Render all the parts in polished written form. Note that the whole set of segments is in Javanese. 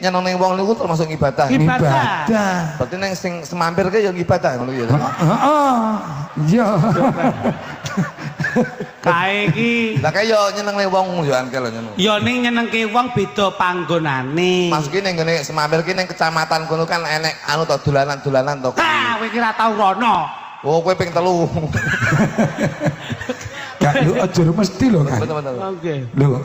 nyenengne wong niku termasuk ibadah. Ibadah. Berarti neng sing semampir ke ya ibadah ngono ya. Heeh. Iya. Kae iki. Lah kae yo nyenengne wong yo angkel nyeneng. Ya ning nyenengke wong beda panggonane. Maksudnya ning ngene semampir ki ning kecamatan kono kan enek anu to dolanan-dolanan to. Ah, kowe ki ora tau rono. Oh, kowe ping 3. Gak lho aja mesti lho kan. Betul-betul. Oke. Lho.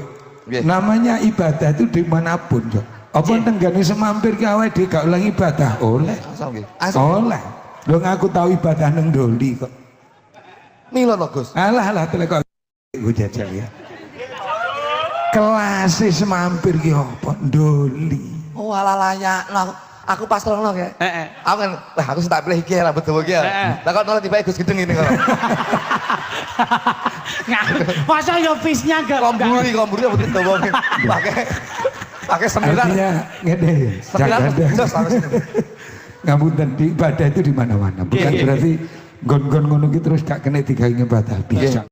Namanya ibadah itu dimanapun kok. Apa tenggane semampir ki awake dhewe gak ulang ibadah oleh. Oleh. Lho ngaku tau ibadah nang Doli kok. Milo to, Gus. Alah alah telek kok gue jajal ya. Kelas semampir ki apa Doli. Oh alah layak. Lah aku pas rono ya. Heeh. Aku kan lah aku sing tak pilih iki rambut dawa iki. Lah kok nolak tiba Gus Gedeng ini kok. Masa yo fisnya gak komburi rambut dawa. Pakai pakai 9. Artinya ngene. 9 jos langsung. Ngapunten di ibadah itu di mana-mana. Bukan berarti gon-gon ngono ki terus gak kena digawe ibadah bisa.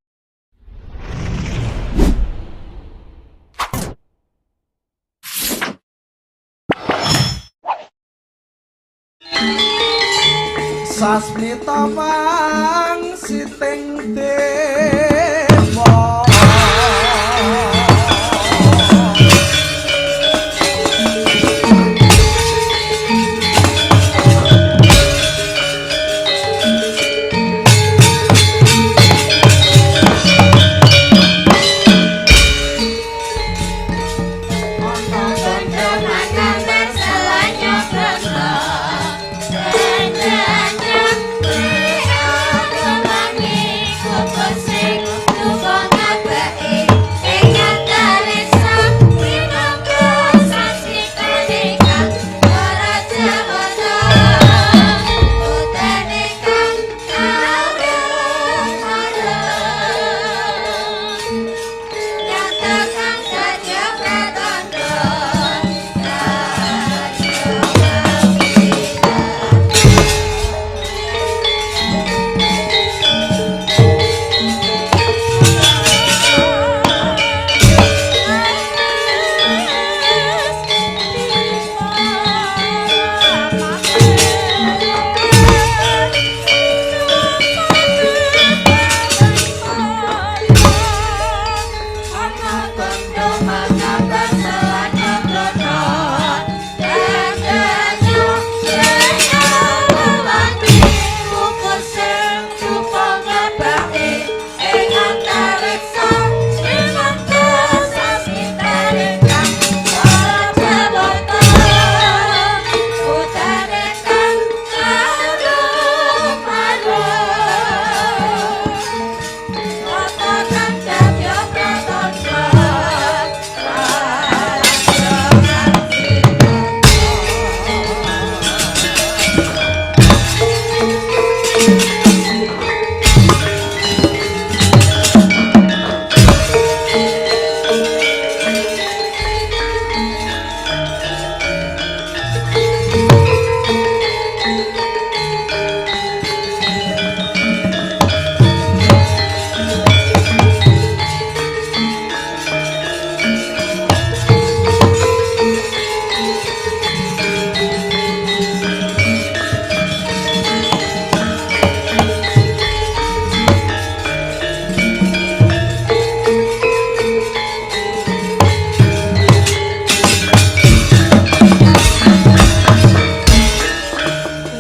Sasmita mangsiting dewa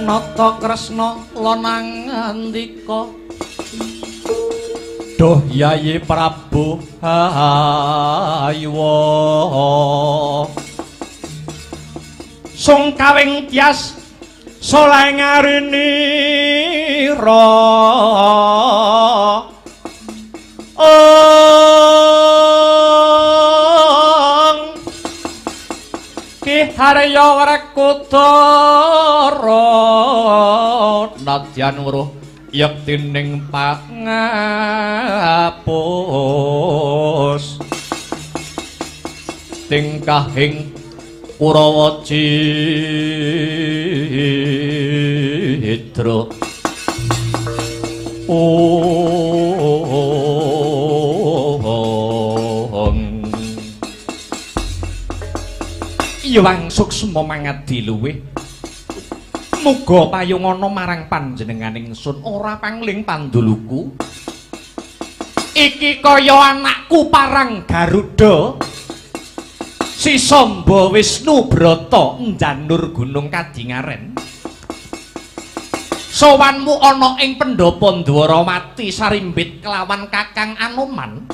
Nata Kresna lonang ngandika, duh Yayi Prabu hayuwa sungkawing tyas saleh ngarinira ong Ki Harya Wrekudara nadyan weruh yektining pangapus tingkahing Kurawa Cidra. Ong Hyang Suksma mangadi luwih. Muga payungana marang panjenengan ingsun ora pangling panduluku. Iki kaya anakku Parang Garuda. Si Samba Wisnu Brata njanur Gunung Kadingaren. Sowanmu ana ing pendhapa Ndwarawati sarimbit kelawan Kakang Anoman.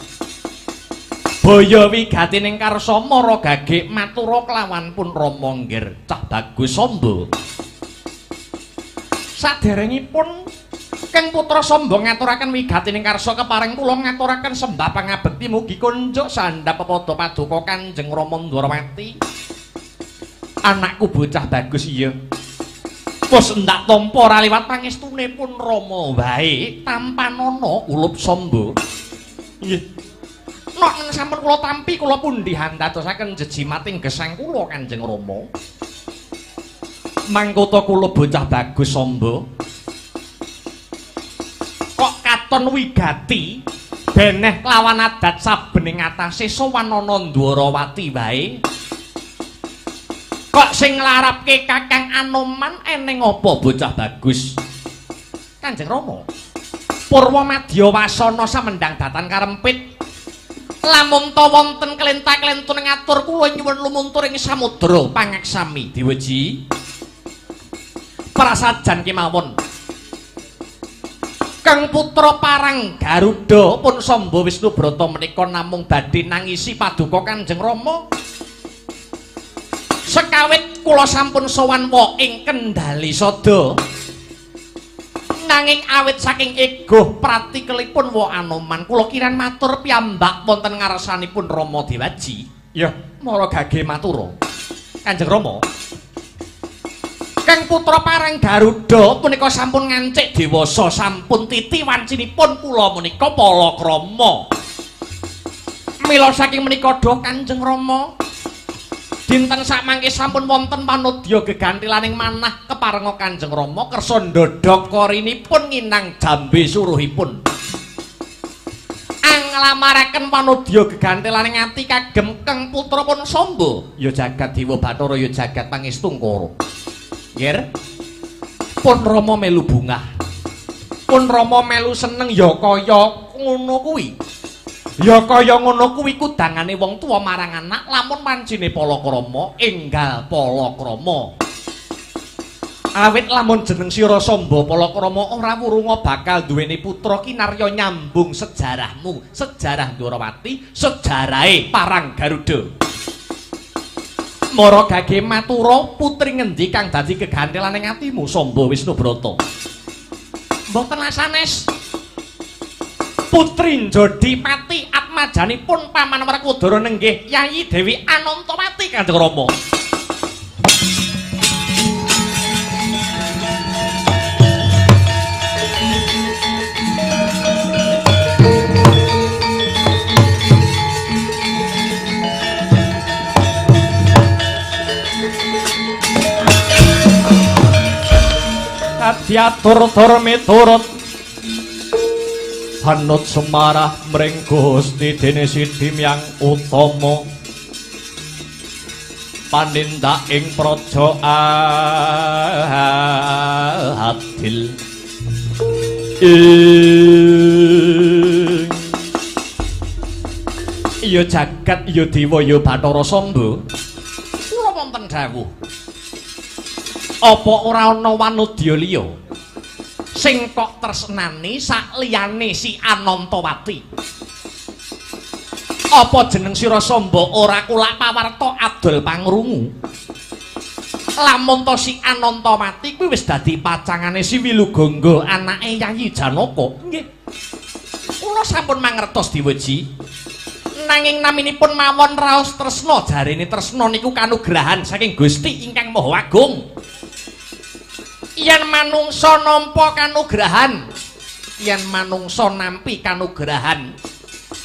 Baya wigatining karsa mara gagek matura kelawan pun Rama nggir cah bagus Samba. Saderengipun Kang Putra Samba ngaturaken wigatining karsa kepareng kula ngaturaken sembah pangabekti mugi kunjuk sandhap pepada paduka Kanjeng Rama Ndwarawati. Anakku bocah bagus iya. Wis endak tampa ora liwat pangestune pun Rama wae tampanana ulup Samba. Nggih. Nek sampun kula tampi kula pundi handadosaken jejimating gesang kula Kanjeng Rama. Mangkota kula bocah bagus Samba. Kok katon wigati beneh kelawan adat saben ing atase sowan ana Ndwarawati wae. Kok sing nglarapke Kakang Anoman eneng apa bocah bagus? Kanjeng Rama. Purwa madya wasana samendang datan karempit. Lamun ta wonten klenta-klentun ngatur kula nyuwun lumuntur ing samudra pangaksami Dewaji. Prasajan kemawon. Kang Putra Parang Garuda pun Samba Wisnu Brata menika namung badhe nangisi paduka Kanjeng Rama. Sekawit kula sampun sowan wa ing Kendali Sada. Nanging awit saking egoh pratikelipun wa Anoman kula kiran matur piyambak wonten ngarsanipun Rama Dewaji. Ya, mara gage matura. Kanjeng Rama. Kang Putra Parang Garuda punika sampun ngancik dewasa, sampun titi wancinipun kula menika palakrama. Mila saking menika dha Kanjeng Rama, dinten sakmangke sampun wonten panodya gegantilaning manah keparenga Kanjeng Rama kersa ndhodhok korinipun nginang jambe suruhipun. Anglamaraken panodya gegantilaning ati kagem Kang Putra pun Samba, ya jagat dewa Bathara ya jagat pangestungkara. Nggih. Pun Rama melu bungah. Pun Rama melu seneng ya kaya ngono kuwi. Ya kaya ngono kuwi kudangane wong tuwa marang anak lamun wancine palakrama enggal palakrama. Awit lamun jeneng sira Samba palakrama ora wurunga bakal duweni putra kinarya nyambung sejarahmu, sejarah Ndwarawati, sejarahe Parang Garuda. Mara gage matura putri ngendi kang dadi gegantelaning atimu Samba Wisnu Brata? Mboten sanes. Putri Njodipati atmajanipun Paman Werkudara nenggih Yayi Dewi Anantawati Kanjeng Rama. Diatur-tur miturut hanut semarah mring Gusti dene Sidimyang Utama panindak ing praja adil ing ya jagat ya dewa ya Bathara Samba. Kula wonten dawuh. Apa ora ana wanodya liya sing kok tresnani sakliyane si Anantawati? Apa jeneng sira Samba ora kulak pawarta adol pangrungu? Lamun to si Anantawati kuwi wis dadi pacangane si Wilugangga anake Yayi Janaka. Nggih. Kula sampun mangertos Dewaji. Nanging naminipun mawon raos tresna, jarene tresna niku kanugrahan saking Gusti ingkang Maha Agung. Yen manungsa nampa kanugrahan, yen manungsa nampi kanugrahan,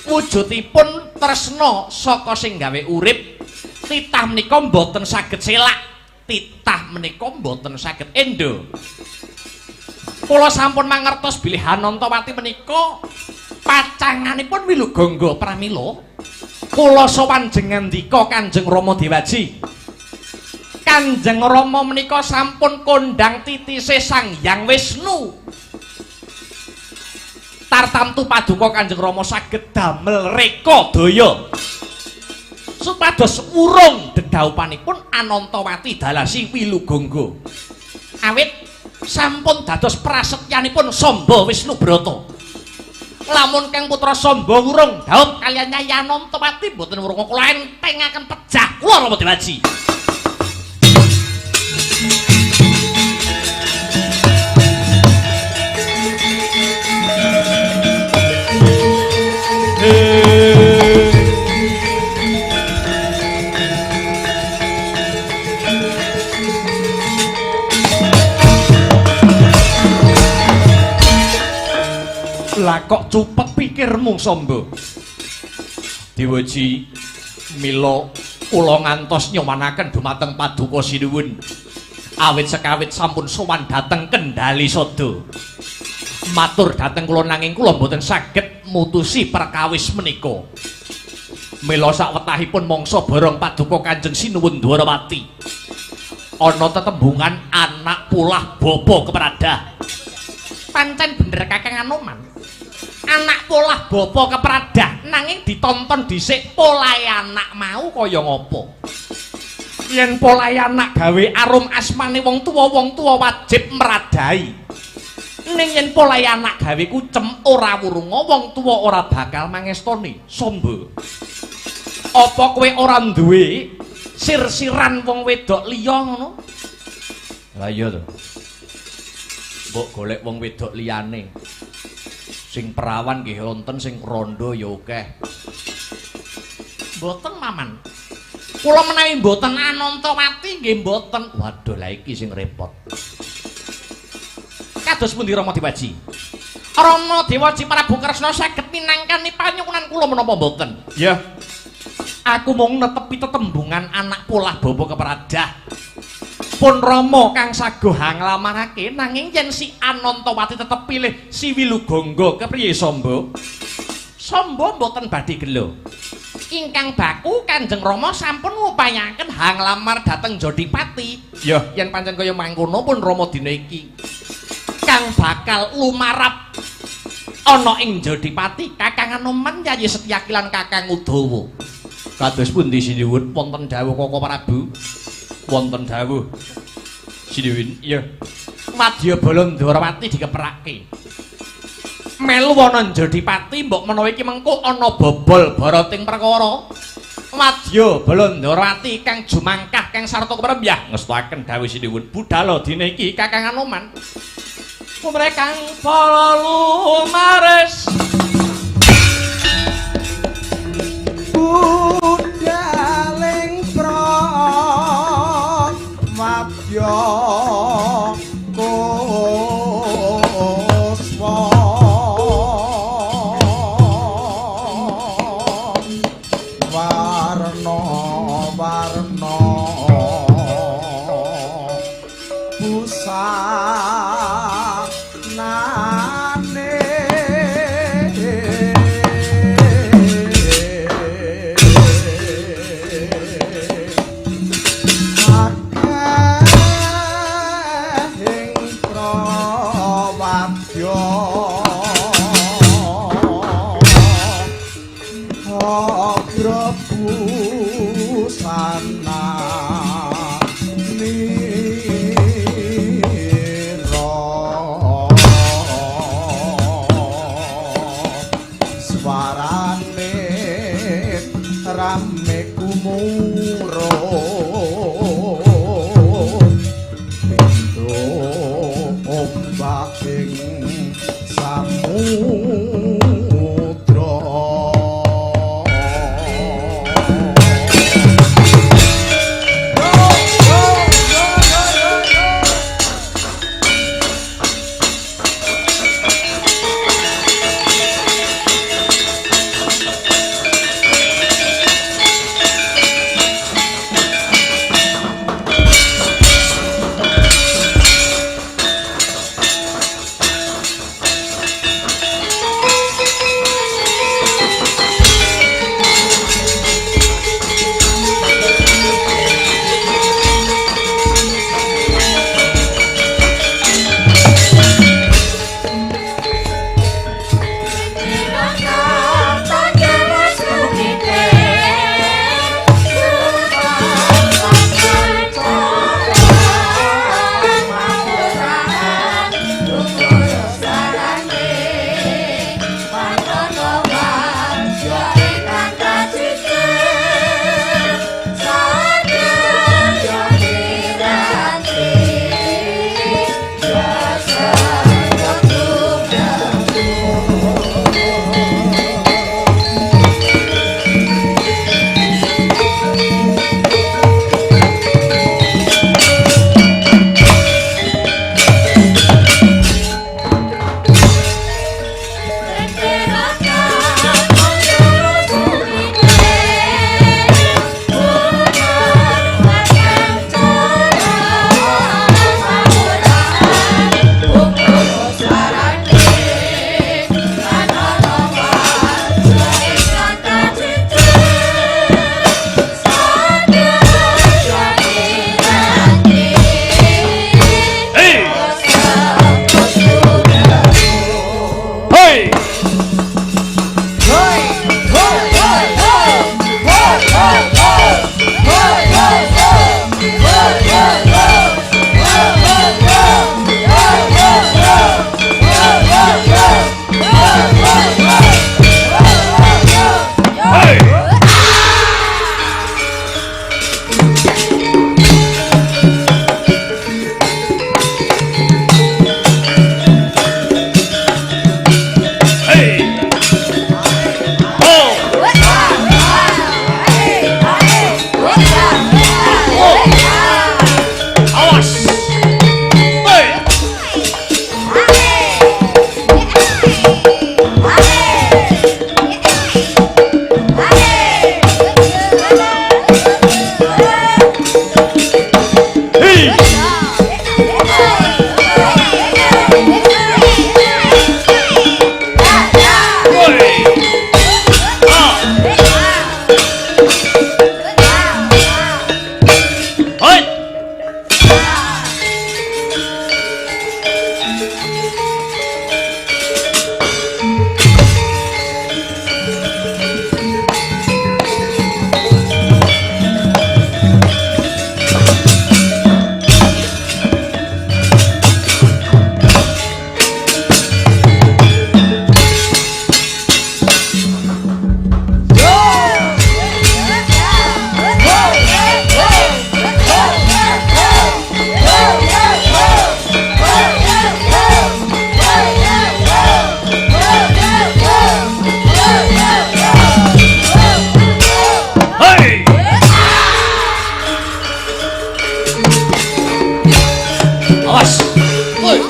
wujudipun tresna saka sing gawe urip, titah menika mboten saged selak, titah menika mboten saged endo. Kula sampun mangertos bilih Anantawati menika pacanganipun Wilugangga pramila kula sowan jengandika Kanjeng Rama Dewaji. Kanjeng Rama menika sampun kondhang titise Sang Hyang Wisnu. Tartamtu paduka Kanjeng Rama saged damel reka daya supados wurung dedhaupanipun Anantawati dalasi Wilugangga. Awit sampun dados prasetyanipun Samba Wisnu Brata. Lamun Kang Putra Samba wurung dhaup kaliyan Nyai Anantawati mboten wurung kula entengaken pejah kula Rama Dewaji. Lah kok cupet pikirmu Samba? Dewaji, mila kula ngantos nyowanaken dumateng paduka sinuwun. Awit sekawit sampun sowan dhateng Kendali Sada. Matur dhateng kula nanging kula mboten saged mutusi perkawis menika. Mila sawetahipun mangsa borong paduka Kanjeng Sinuwun Dwarawati. Ana tetembungan anak polah bapa kepradah. Pancen bener Kakang Anoman. Anak polah bapa kepradah nanging ditonton dhisik polahe anak mau kaya ngapa. Yen polahe anak gawe arum asmane wong tuwa wajib meradai. Ning yen polahe anak gawe kucem ora wurunga wong tuwa ora bakal mangestoni. Samba, apa kowe ora duwe sirsiran wong wedok liya ngono? Lah iya to. Mbok golek wong wedok liyane. Sing perawan nggih wonten, sing rondo ya akeh. Mboten Maman. Kula menawi mboten Anantawati nggih mboten. Waduh, lah iki sing repot. Kados pundi Rama Dewaji? Rama Dewaji Prabu Kresna saged minangkani panyuwunan kula menapa mboten? Ya. Aku mung netepi tetembungan anak polah bapa kepradah. Pun Rama kang saguh nglamarake nanging yen si Anantawati tetep pilih si Wilugangga kepriye Samba? Samba mboten badhe gelo. Ingkang baku Kanjeng Rama sampun ngupayaken hanglamar dhateng Jodipati. Ya, yen pancen kaya mangkono pun Rama dina iki kang bakal lumarap ana ing Jodipati Kakang Anoman Yayi Setyaki lan Kakang Udawa. Kados pundi sinuwun wonten dawuh Koko Prabu? Wonten dawuh sinuwun. Iya. Wadyabala Ndorowati dikeprake. Melu ana Jodipati mbok menawa iki mengko ana bobol barating perkara. Wadyabala Ndorowati kang jumangkah kang sarta keprembah ngestakaken dawuh sinuwun. Budhala dina iki Kakang Anoman. Kumre kang para lumares budaling pramadya kuswa warna warna busanane Awas. Woi.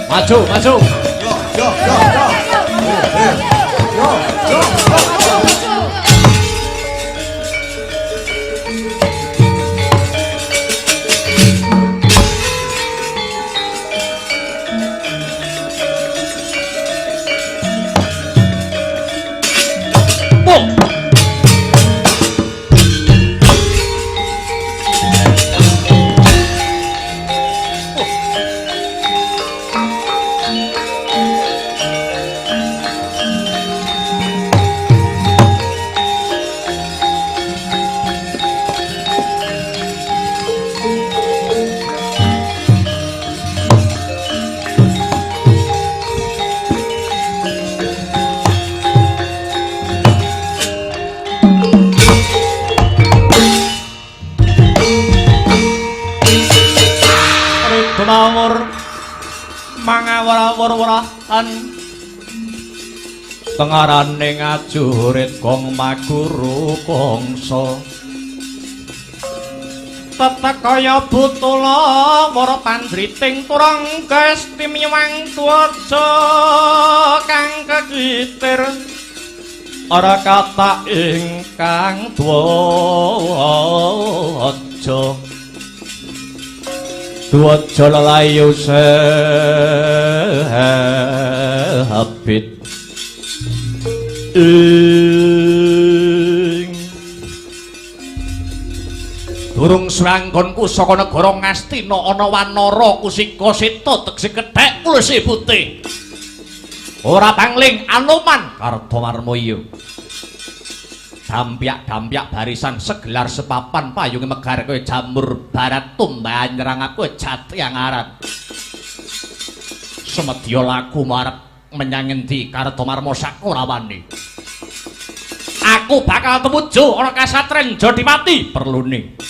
Maju, maju. Yo, yo, yo. Yo, yo, yo. Tengarane ngajurit gong maguru kongso tetek kaya butula wara pandriting turang gesti miwang tuwaja kang kekitir ora kata ingkang dwaja dwaja lelayu sehabit ing durung swanggonku saka negara Ngastina ana wanara kusika seta tegese kethek kuluse putih ora pangling Anoman Kartomarma iya dampyak-dampyak barisan segelar sepapan payunge megar kaya jamur barat tumbahan nyerang aku jati yang arat semedya laku marep menyang ngendi Kartomarma sakorawane aku bakal tumuju ana kasatren Jodipati perlune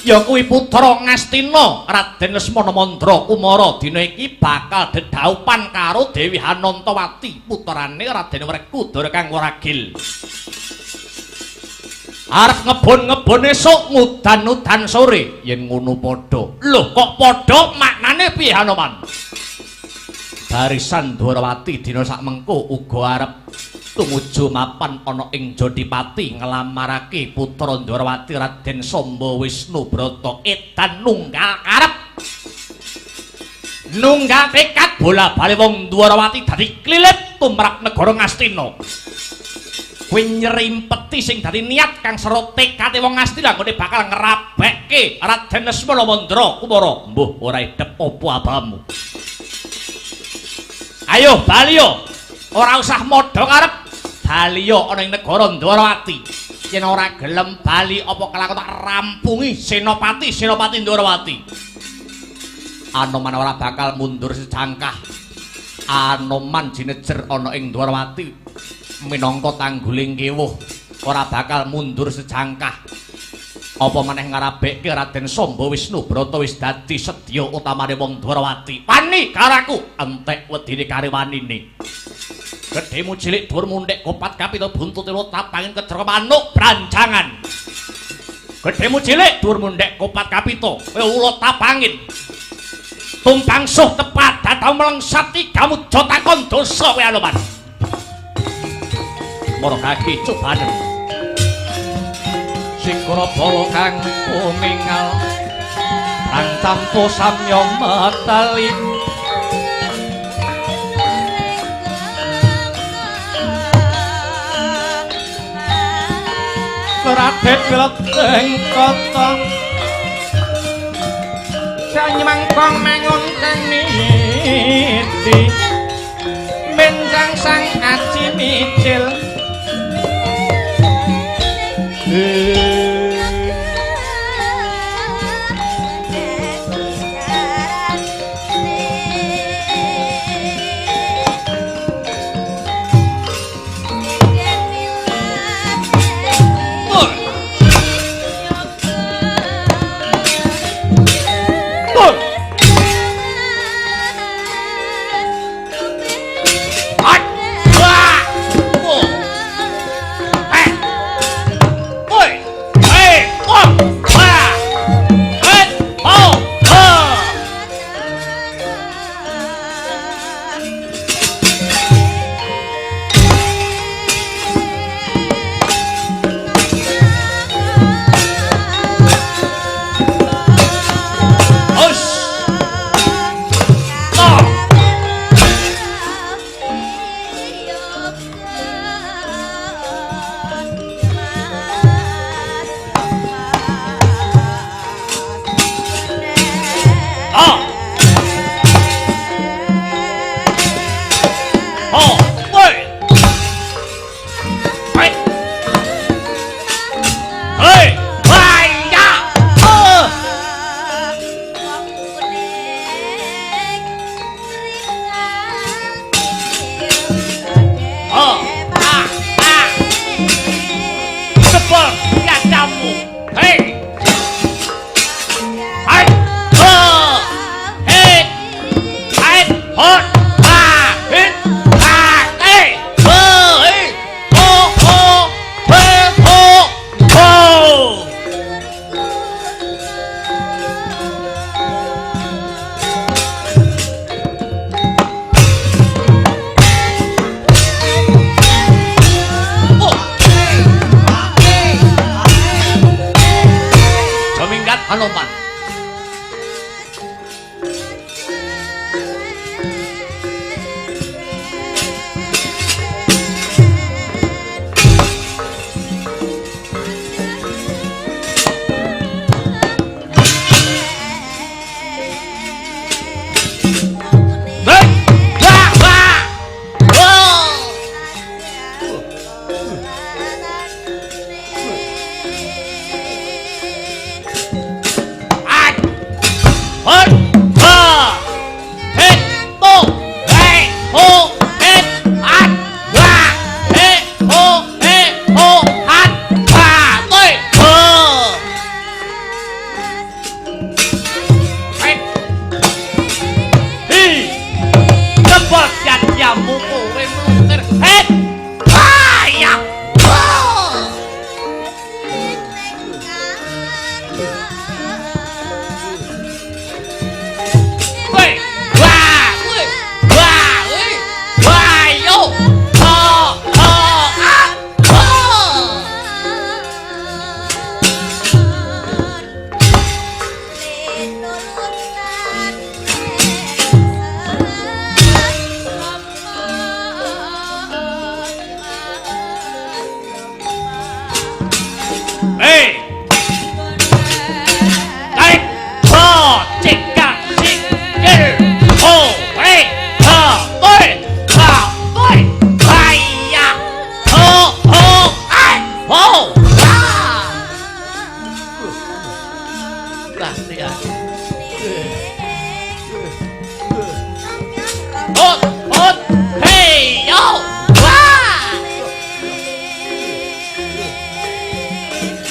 ya kuwi putra Ngastina Raden Lesmana Mandra Kumara dina iki bakal dedhaupan karo Dewi Hanantawati putrane Raden Werkudara kang ragil arep ngebon-ngebon esuk ngudan-udan sore yen ngono padha lho kok padha maknane piye Hanoman barisan Dwarawati dina sakmengko uga arep tumuju mapan ana ing Jodipati nglamarake putra Dwarawati Raden Samba Wisnu Brata edan nunggal karep nunggal tekad bola-bali wong Dwarawati dadi klilip tumrap negara Ngastina kuwi nyrimpeti sing dadi niat kang sero tekade wong Ngastina nggone bakal ngrabekke Raden Lesmana Mandra Kumara mbuh ora idep apa abamu. Ayo baliyo, ora usah modho karep. Baliyo ana ing negara Ndwarawati. Yen ora gelem bali apa kelakon tak rampungi senopati senopati Ndwarawati. Anoman ora bakal mundur sejangkah. Anoman jinejer ana ing Ndwarawati minangka tangguling kewuh. Ora bakal mundur sejangkah. Apa meneh ngarabekke Raden Samba Wisnubrata wis dadi sedya utamane wong Dwarawati. Wani karo aku, entek wedine karo wanine. Gedhemu cilik dhuwur mundhek kopat kapita buntute tapangin kejer manuk branjangan. Gedhemu cilik dhuwur mundhek kopat kapita kowe ulo tapangin. Tumpang suh tepat datau melengsat tigamu takon dosa kowe Anoman. Mara kaki cobanen. Sikara bala kang umingal rang campo samya metali. Raden Wileteng kota sanyemangkong mangun kang niti menjang sang aji micil.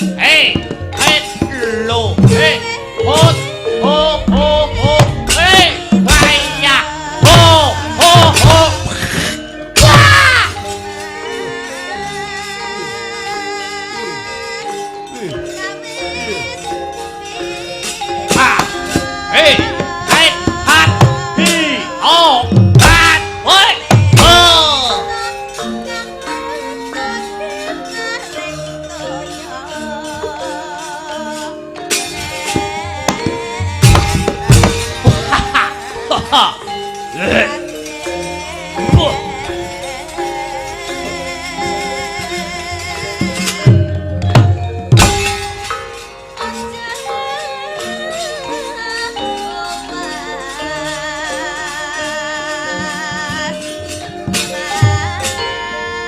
Hei, hei, lo, hei, hot, ho, ho, ho, hei, waya, ho, ho, ho. Wah! Ha, hei, hei, hat, hi, oh, hat, hoi, ho. Ha!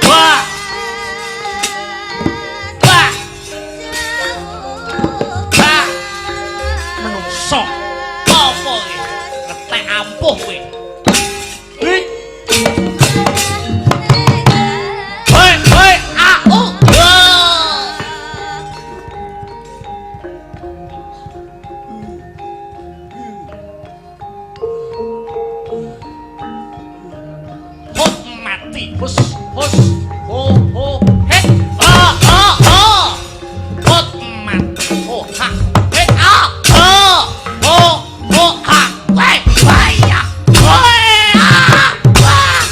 Wah! Wah! Wah! Wah! Menungso. Apa iki? Ngetek ampuh kowe. Hei. Hei, hei, ah, oh. Wah. Hot mati, hus, hus, ho, ho, het, ah, ah, ah. Hot mati, ho, ha, het, ah, ah, ho, ho, ha, wei, wei, ya, wei, ah, wah.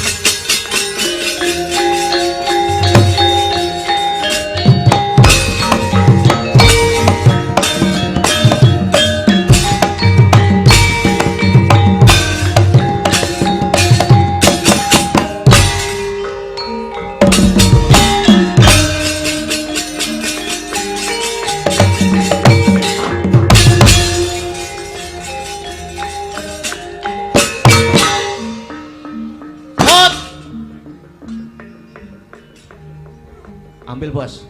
Hot. Ambil, bos.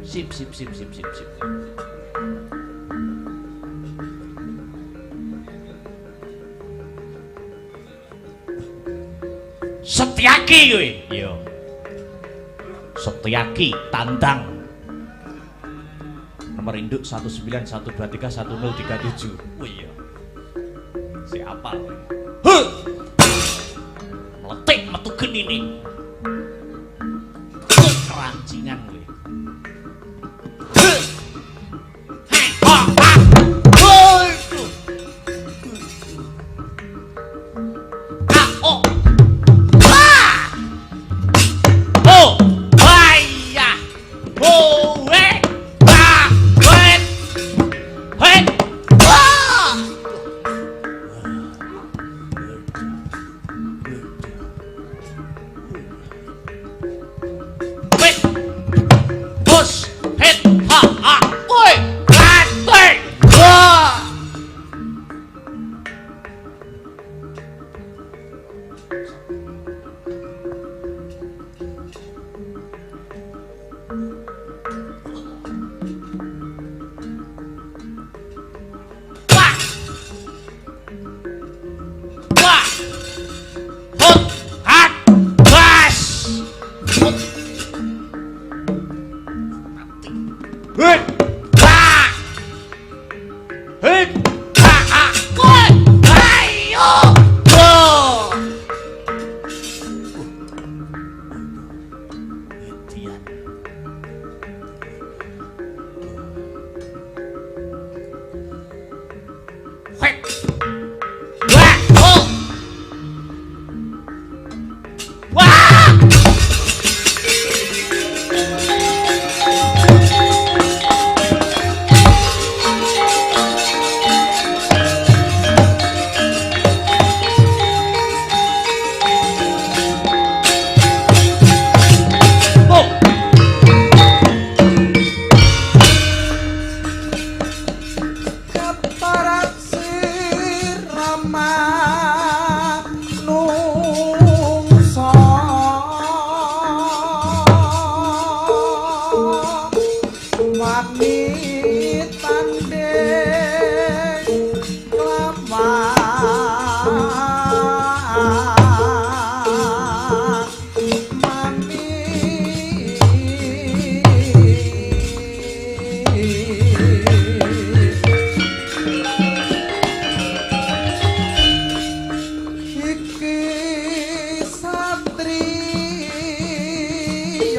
Sip, sip, sip, sip, sip, sip. Setyaki kowe. Iya. Setyaki tandang. Nomor induk 191231037. Oh iya. Si apal. Huh. Meletik metu genine. Kerancingan kowe. Huh. Hei, ha, ha. Waduh. Ah, oh. Wah. Oh, waya. Oh, we. Ah, wet. Wet. Wah. Wet. Bos, het, ha, ha, oi, late. Wah. Wah. Wah. Hot, hat, bas. Hot. Mati. Hei. Wah. Hei. Ha, ha. Woi. Ayo. Go. Edian. Wet. Wah. Oh. Wah.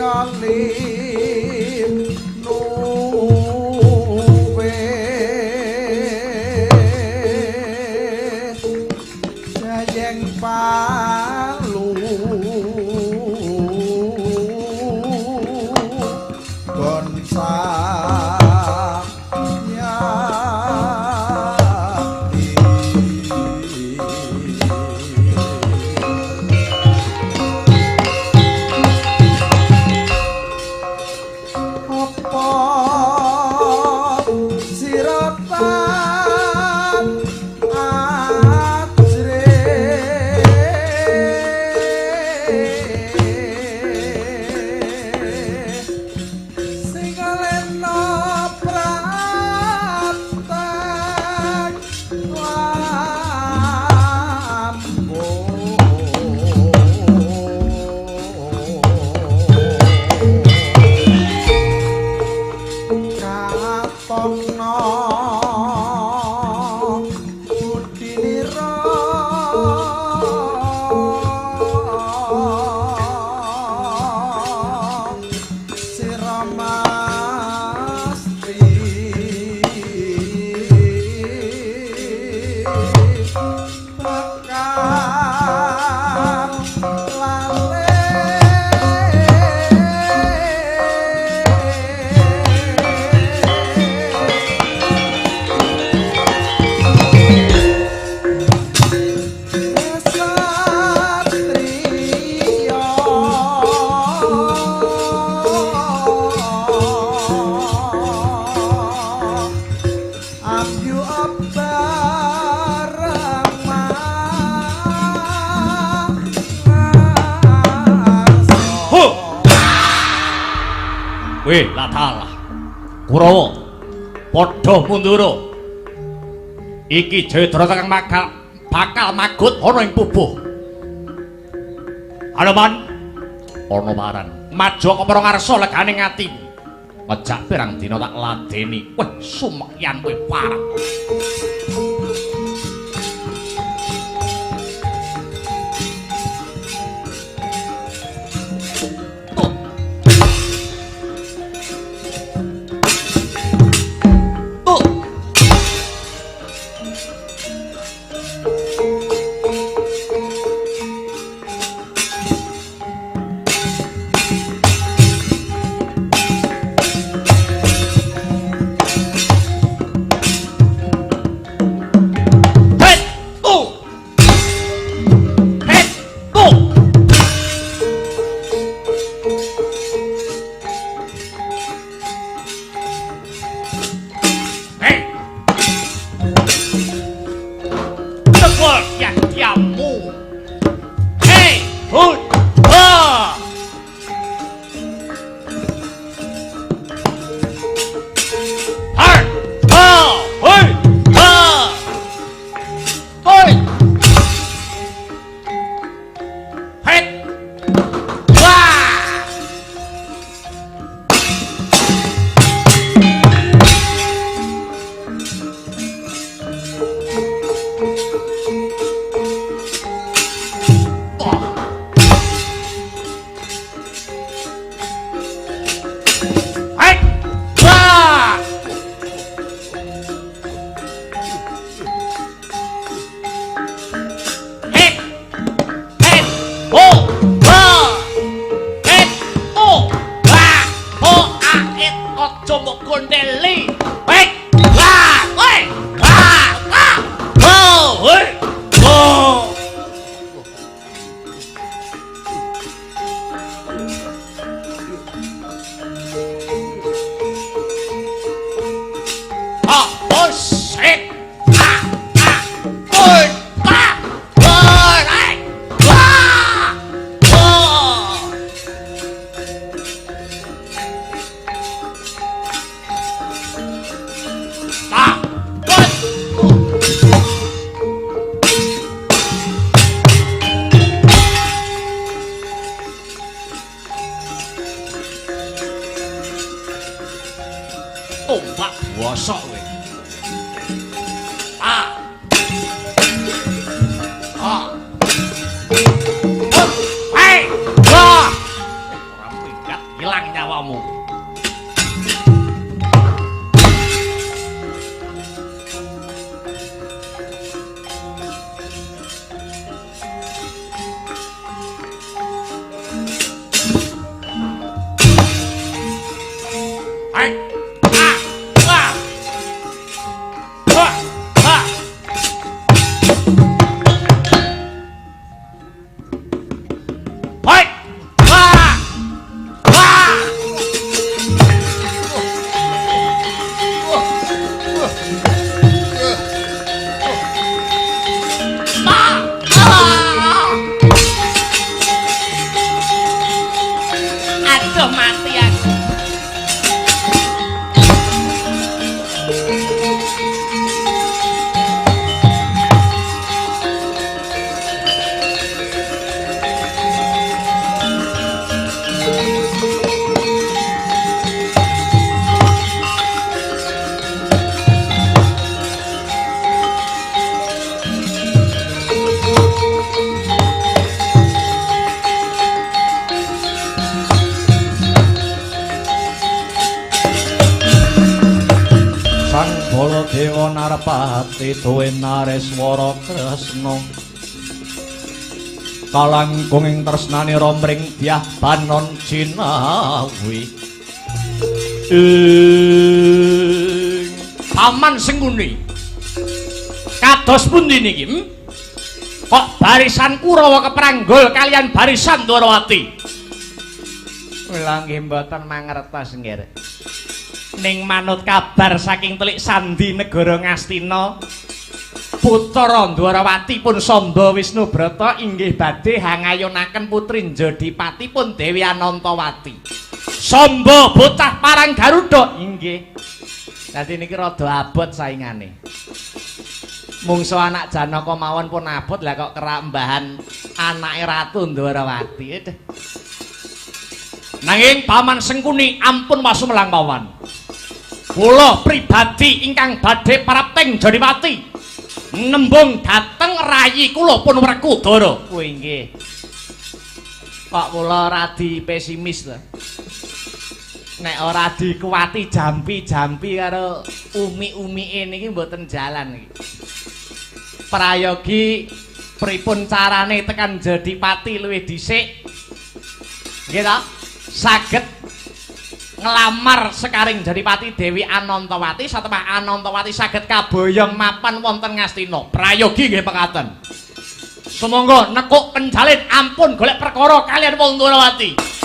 Linuwe Jayeng Palu Weh, latalah. Kurawa padha mundura. Iki Jayadrata kang bakal magut ana ing pupuh. Anoman ana paran. Maja kepara ngarsa legane atimu. Ngejak pirang dina tak ladeni. Weh, sumekyan kowe parek. Tombak bosok kowe. Ah. Ah. Hei. Wah. Ora minggat awakmu. Hai. Ah. Wah. Wah. Ah. Hai. Wah. Wah. Ah. Aduh mati aku. Sang Baladewa Narpati duwe Nareswara Kresna. Kalangkung ing tresnane romring dyah banon jinawi. Ing Paman Sengkuni. Kados pundi niki? Kok barisan Kurawa kepranggul kalian barisan Dwarawati? Kula nggih mboten mangertos nggih. Ning manut kabar saking telik sandi negara Ngastina, Putra Dwarawati pun Samba Wisnubrata inggih badhe hangayonaken putri Njodipati pun Dewi Anantawati. Samba bocah parang Garuda inggih. Dadi niki rada abot saingane. Mungso anak Janaka mawon pun abot, lah kok kerambahan anake Ratu Dwarawati. Aduh. Nanging Paman Sengkuni ampun wasumelang paman. Kula pribadi ingkang badhe prapting Jodipati nembung dhateng rayi kula pun Werkudara. Kuwi nggih. Kok kula radi pesimis to. Nek ora dikuwati jampi-jampi karo umi-umike niki mboten jalan iki. Prayogi pripun carane tekan Jodipati luwih dhisik? Nggih ta? Saged nglamar sekaring Jodipati Dewi Anantawati satemah Anantawati saged kaboyong mapan wonten Ngastina. Prayogi nggih pekaten. Sumangga nekuk penjalin ampun golek perkara kalian wong Dwarawati.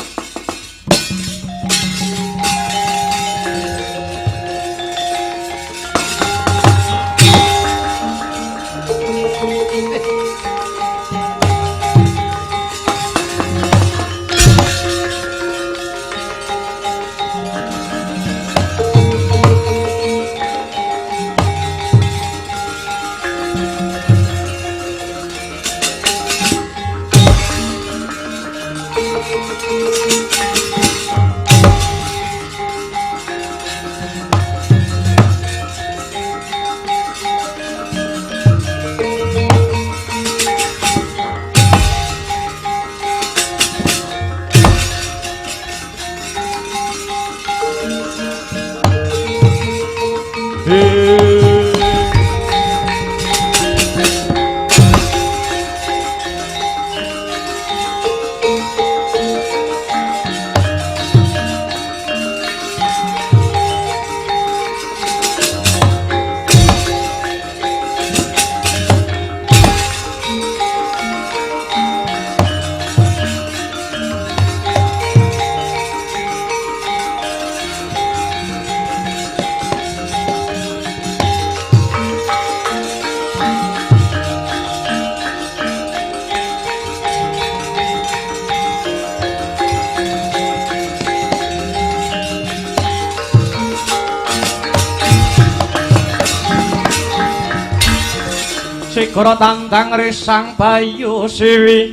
Segara tandang risang bayu siwi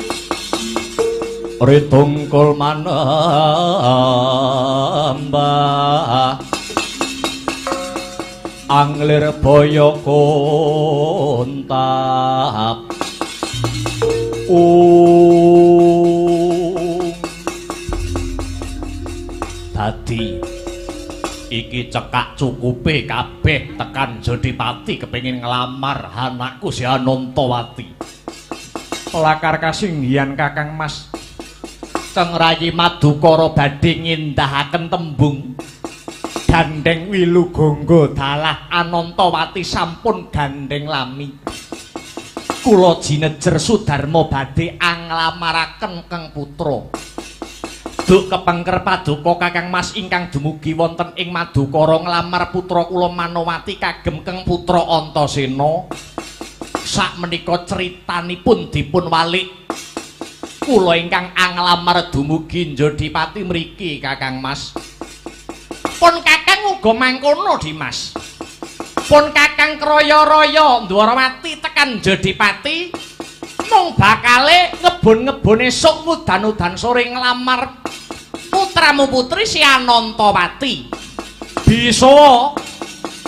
ritungkul manembah anglir boyo kontap Dadi iki cekak cukupe kabeh tekan Jodipati kepengin nglamar anakku si Anantawati. Lakar kasinggihan Kakang Mas. Kang Rayi Madukara badhe ngindahaken tembung gandeng wilu gonggo dalah Anantawati sampun gandeng lami. Kula jinejer Sudarma badhe anglamaraken Kang Putra. Duk kepengker paduka Kakang Mas ingkang dumugi wonten ing Madukara nglamar putra kula Manowati kagem Kang Putra Antasena. Sakmenika critanipun dipun walik. Kula ingkang anglamar dumugi Jodipati mriki Kakang Mas. Pun Kakang uga mangkono Dimas. Pun Kakang kraya-raya Ndwarawati tekan Jodipati mung bakale ngebon-ngebon esuk udan-udan sore nglamar putramu putri si Anantawati. Bisa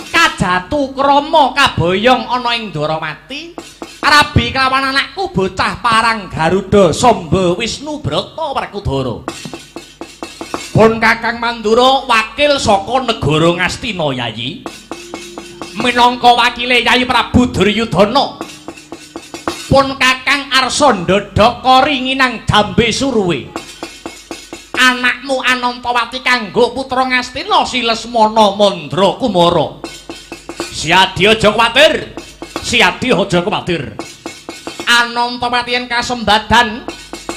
kajatu krama kaboyong ana ing Ndwarawati rabi kelawan anakku bocah parang Garuda Samba Wisnu Brata Werkudara. Pun Kakang Mandura wakil saka negara Ngastina Yayi. Minangka wakile Yayi Prabu Duryudana. Pun Kakang arsa ndodhok kori nginang jambe suruwe. Anakmu Anantawati kanggo putra Ngastina si Lesmana Mandra Kumara. Siadi aja kuwatir. Siadi aja kuwatir. Anantawati yen kasembadan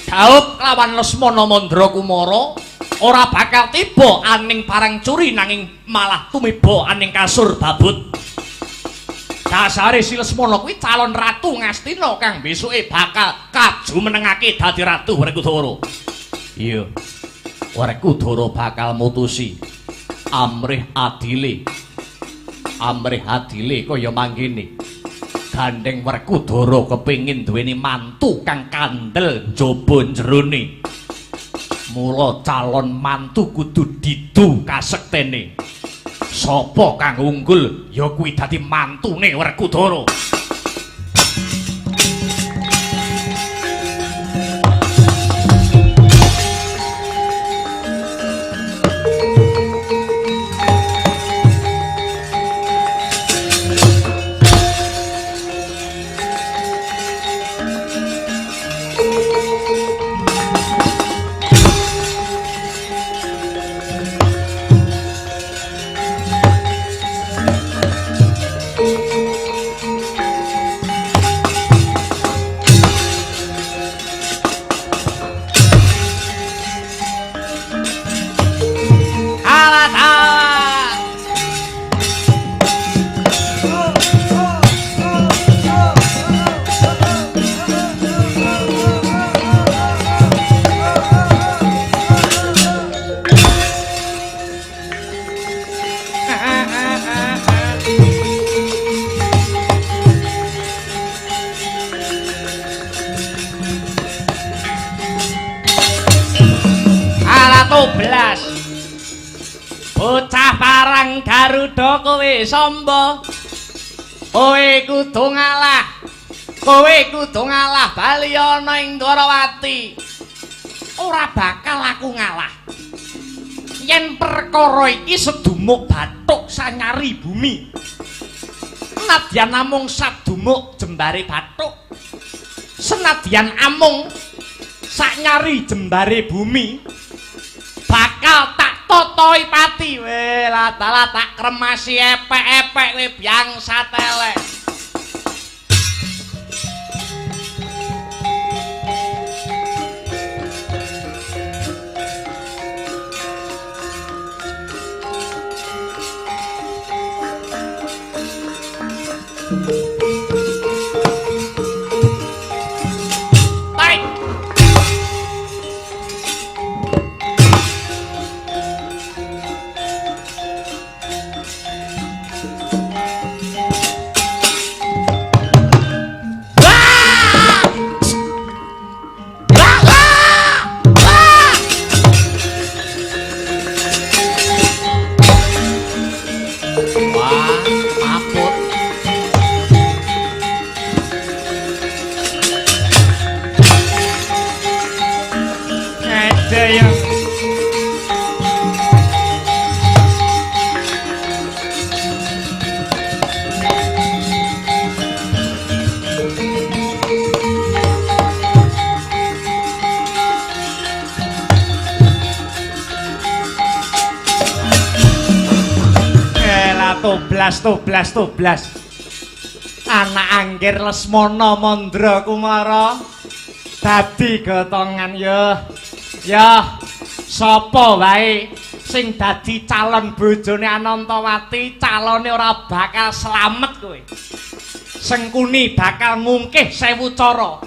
dhaup kelawan Lesmana Mandra Kumara ora bakal tiba aning parang curi nanging malah tumiba aning kasur babut. Dasare si Lesmana kuwi calon ratu Ngastina kang besuke bakal kajumenengake dadi ratu Werkudara. Iya. Werkudara bakal mutusi amrih adile. Amrih adile kaya mangkene. Gandeng Werkudara kepengin duweni mantu kang kandel njaba jerone. Mula calon mantu kudu didu kasektene. Sapa kang unggul ya kuwi dadi mantune Werkudara. Bocah parang Garuda kowe Samba, kowe kudu ngalah, kowe kudu ngalah bali ana ing Dwarawati. Ora bakal aku ngalah. Yen perkara iki sedumuk bathuk sanyari bumi. Senadyan namung sadumuk jembare bathuk, senadyan amung saknyari jembare bumi, bakal tak totoi pati. Weh ladalah tak kremasi epek-epek kowe biangsa telek. Wah, maput. Toblas toblas toblas. Anak Anggir Lesmana Mandra Kumara dadi gotongan ya. Ya, sapa wae sing dadi calon bojone Anantawati, calone ora bakal slamet kowe. Sengkuni bakal ngungkih 1000 cara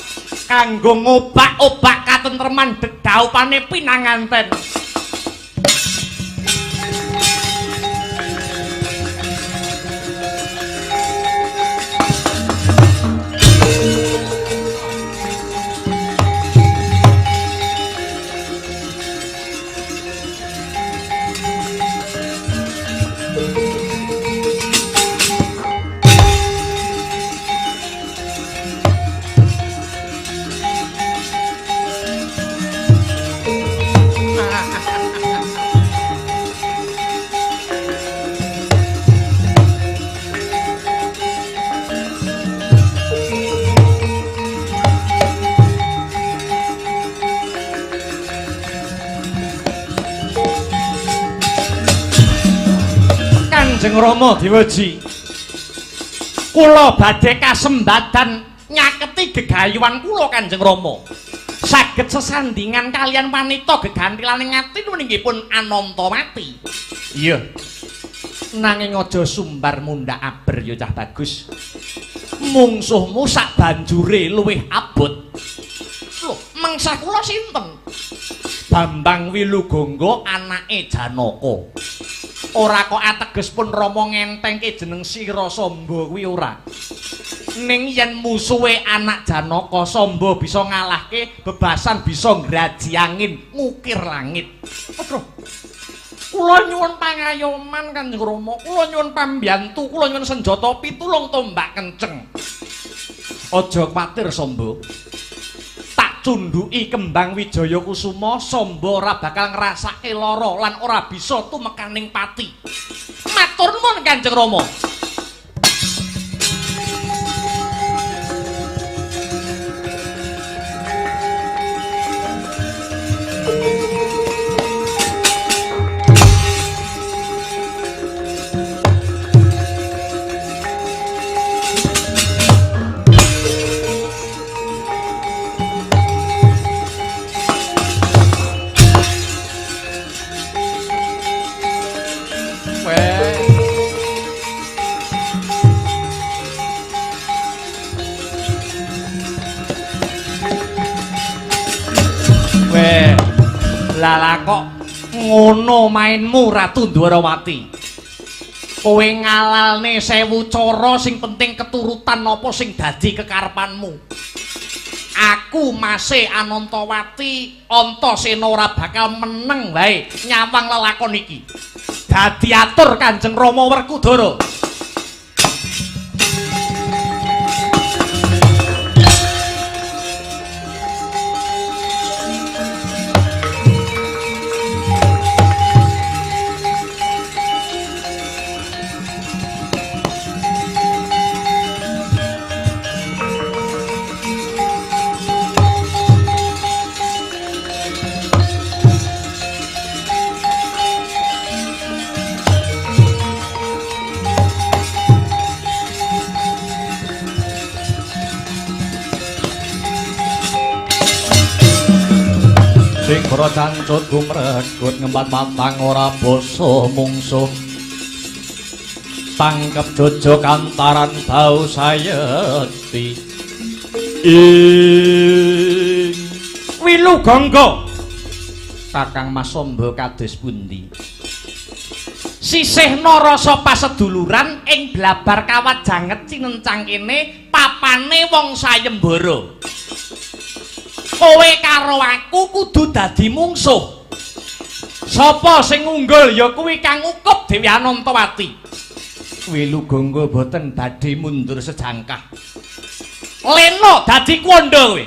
kanggo ngobak-obak katentreman dedaupane pinanganten. Kanjeng Rama Dewaji, kula badhe kasembadan nyaketi gegayuhan kula Kanjeng Rama. Saged sesandingan kalian wanita gegantilane ngati nuninggipun Anantawati. Iya. Nanging aja sumbar mundhak aber ya cah bagus. Mungsuhmu sak banjure luwih abot. Lho, mengsah kula sinten? Bambang Wilugangga anake Janaka. Ora kok ateges pun Rama ngentengke jeneng Sira Samba kuwi ora. Ning yen musuhe anak Janaka Samba bisa ngalahke, bebasan bisa ngraji angin, ngukir langit. Aduh. Kula nyuwun pangayoman Kanjeng Rama, kula nyuwun pambiyantu, kula nyuwun senjata pitulung tombak kenceng. Aja kuwatir Samba. Tak cundhuki kembang Wijaya Kusuma, Samba ora bakal ngrasake lara lan ora bisa tumekaning pati. Matur nuwun Kanjeng Rama. Lala kok ngono mainmu Ratu Dwarawati. Kowe ngalalne 1000 cara sing penting keturutan apa sing dadi kekarepanmu. Aku mase Anantawati Antasena ora bakal meneng wae nyawang lelakon iki. Dadi atur Kanjeng Rama Werkudara. Segara cancut gumregut ngembat matang ora basa mungsuh. Tangkep jojok antaran bau sayekti. Ing Wilugangga Kakang Mas Samba kados pundi? Sisihna rasa paseduluran ing blabar kawat janget cinencang kene papane wong sayembara. Kowe karo aku kudu dadi mungsuh. Sapa sing unggul ya kuwi kang ngukup Dewi Anantawati. Wilugangga boten badhe mundur sejangkah. Lena dadi kuwanda kowe.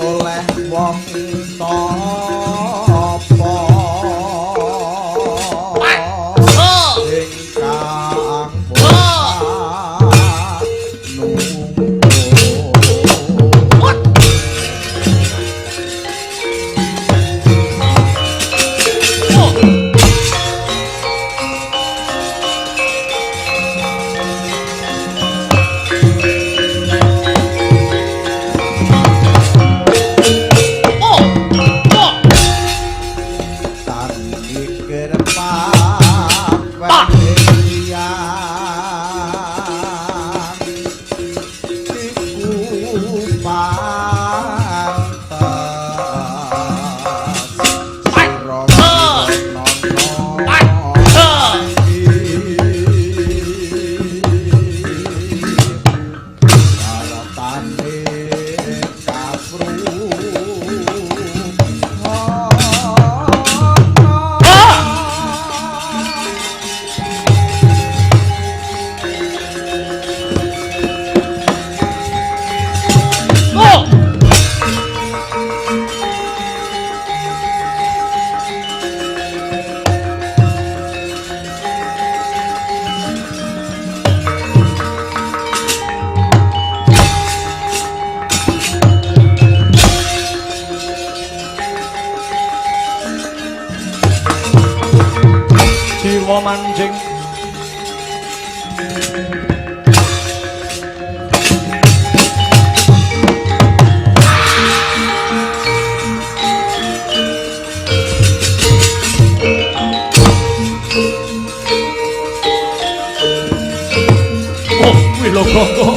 Oleh wong tapa ingkang Jiwa manjing Oh, Wilogonggo.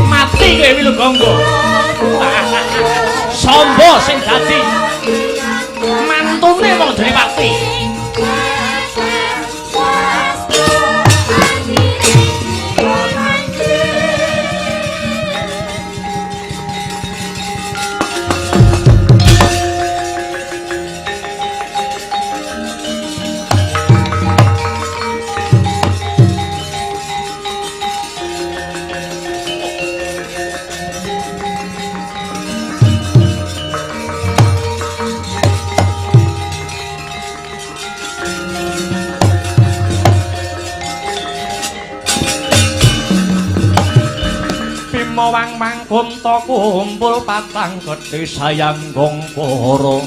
Mati kowe Wilogonggo. Samba sing dadi mantune wong Dripati. Bima wang mangkunta kumpul patang gedhe sayang gongkara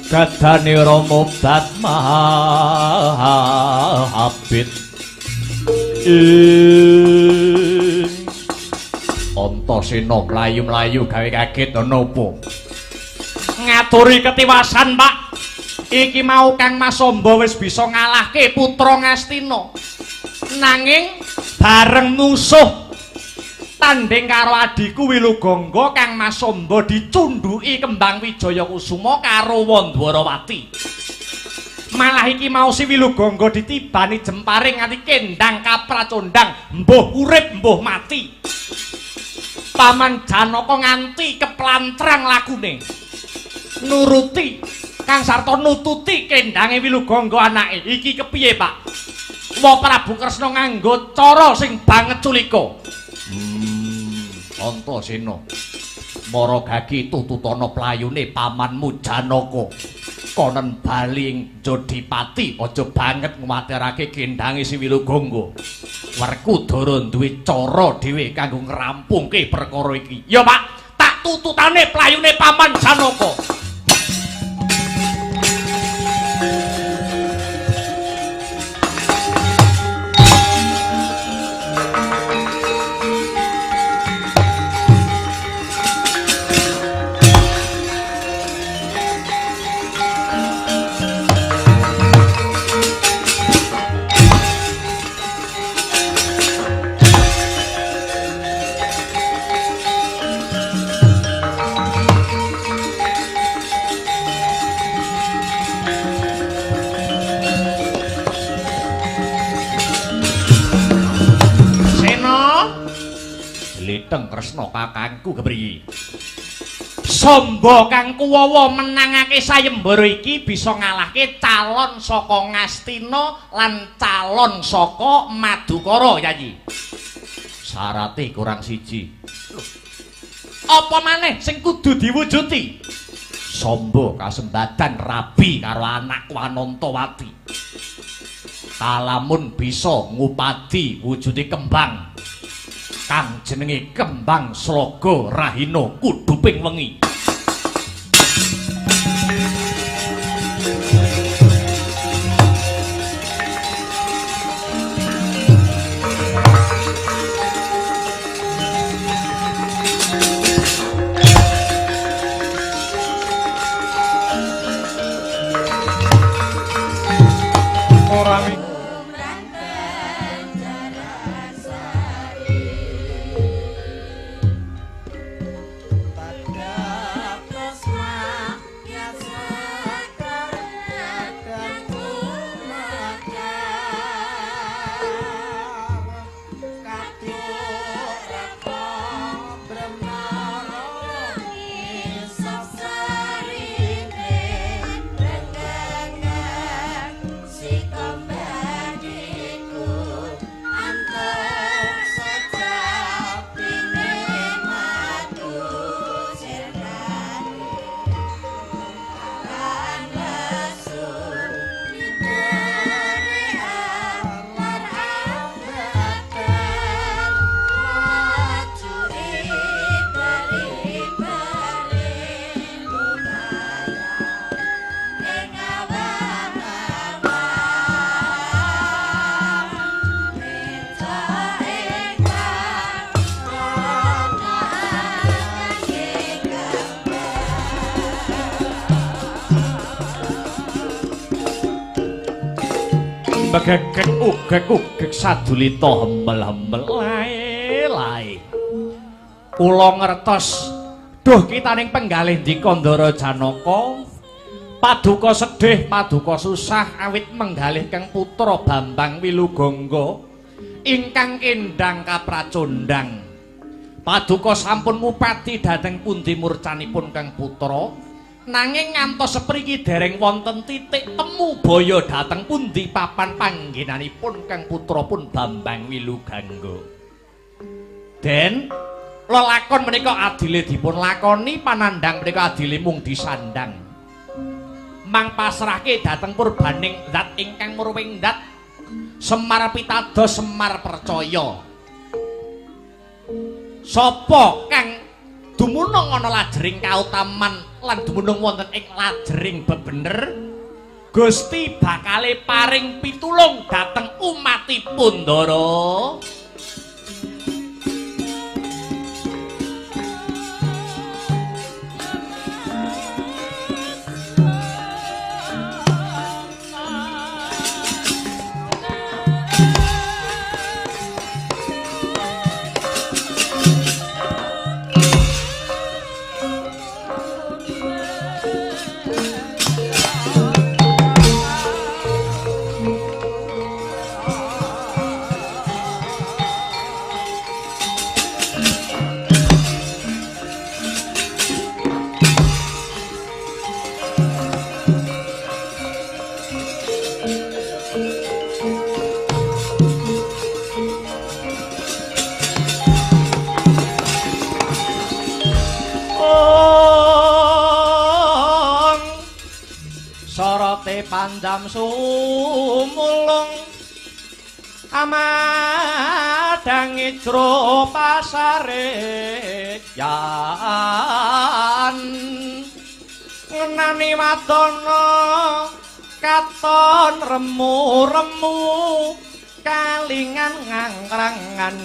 gadane Rama Batmahabit ing Antasena mlayu-mlayu gawe kaget ana apa ngaturi ketiwasan Pak. Iki mau Kang Mas Samba wis bisa ngalahke putra Ngastina, nanging bareng musuh tanding karo adhiku Wilugangga, Kang Mas Samba dicundhuki kembang Wijaya Kusuma karo Wandwarawati. Malah iki mau si Wilugangga ditibani jempare nganti kendang kapracondang, mbuh urip mbuh mati. Paman Janaka nganti keplantrang lakune nuruti Kang Sarto nututi kendange Wilugangga anake. Iki kepiye Pak? Wa Prabu Kresna nganggo cara sing banget culika. Antasena, mara gagi tututana playune pamanmu Janaka. Konen bali ing Jodipati, aja banget nguwatirake kendhange si Wilugangga. Werkudara duwe cara dhewe kanggo ngrampungke perkara iki. Ya Pak, tak tututane playune paman Janaka. Jetheng Kresna kakangku kepriye? Samba kang kuwawa menangake sayembara iki bisa ngalahke calon saka Ngastina lan calon saka Madukara, Yayi. Syarate kurang siji. Lho. Apa maneh sing kudu diwujuti? Samba kasembadan rabi karo anakku Anantawati. Kalamun bisa ngupadi wujudi kembang kang jenenge kembang Sloga Rahina kuduping wengi. Begegek ugek ugek sadulita hembel-hembel lae lae. Kula ngertos duh kitaning penggalih ndika Ndara Janaka. Paduka sedih, paduka susah awit menggalih kang putra Bambang Wilugangga ingkang kendang kapracondang. Paduka sampun ngupadi dhateng pundi murcanipun kang putra. Nanging ngantos sepriki dereng wonten titik temu baya dhateng pundi papan panggenanipun kang putra pun Bambang Wilugangga. Den lelakon menika adile dipun lakoni, panandhang menika adile mung disandang. Mang pasrahke dhateng purbaning zat ingkang murwing zat. Semar pitados, Semar percaya. Sapa kang dumunung ana lajering kautaman lan dumunung wonten ing lajering bebener, Gusti bakale paring pitulung dhateng umatipun Ndara. Pandam sumulung amadangi jro pasare yan ngenani wadana katon remu-remu kalingan ngangrangan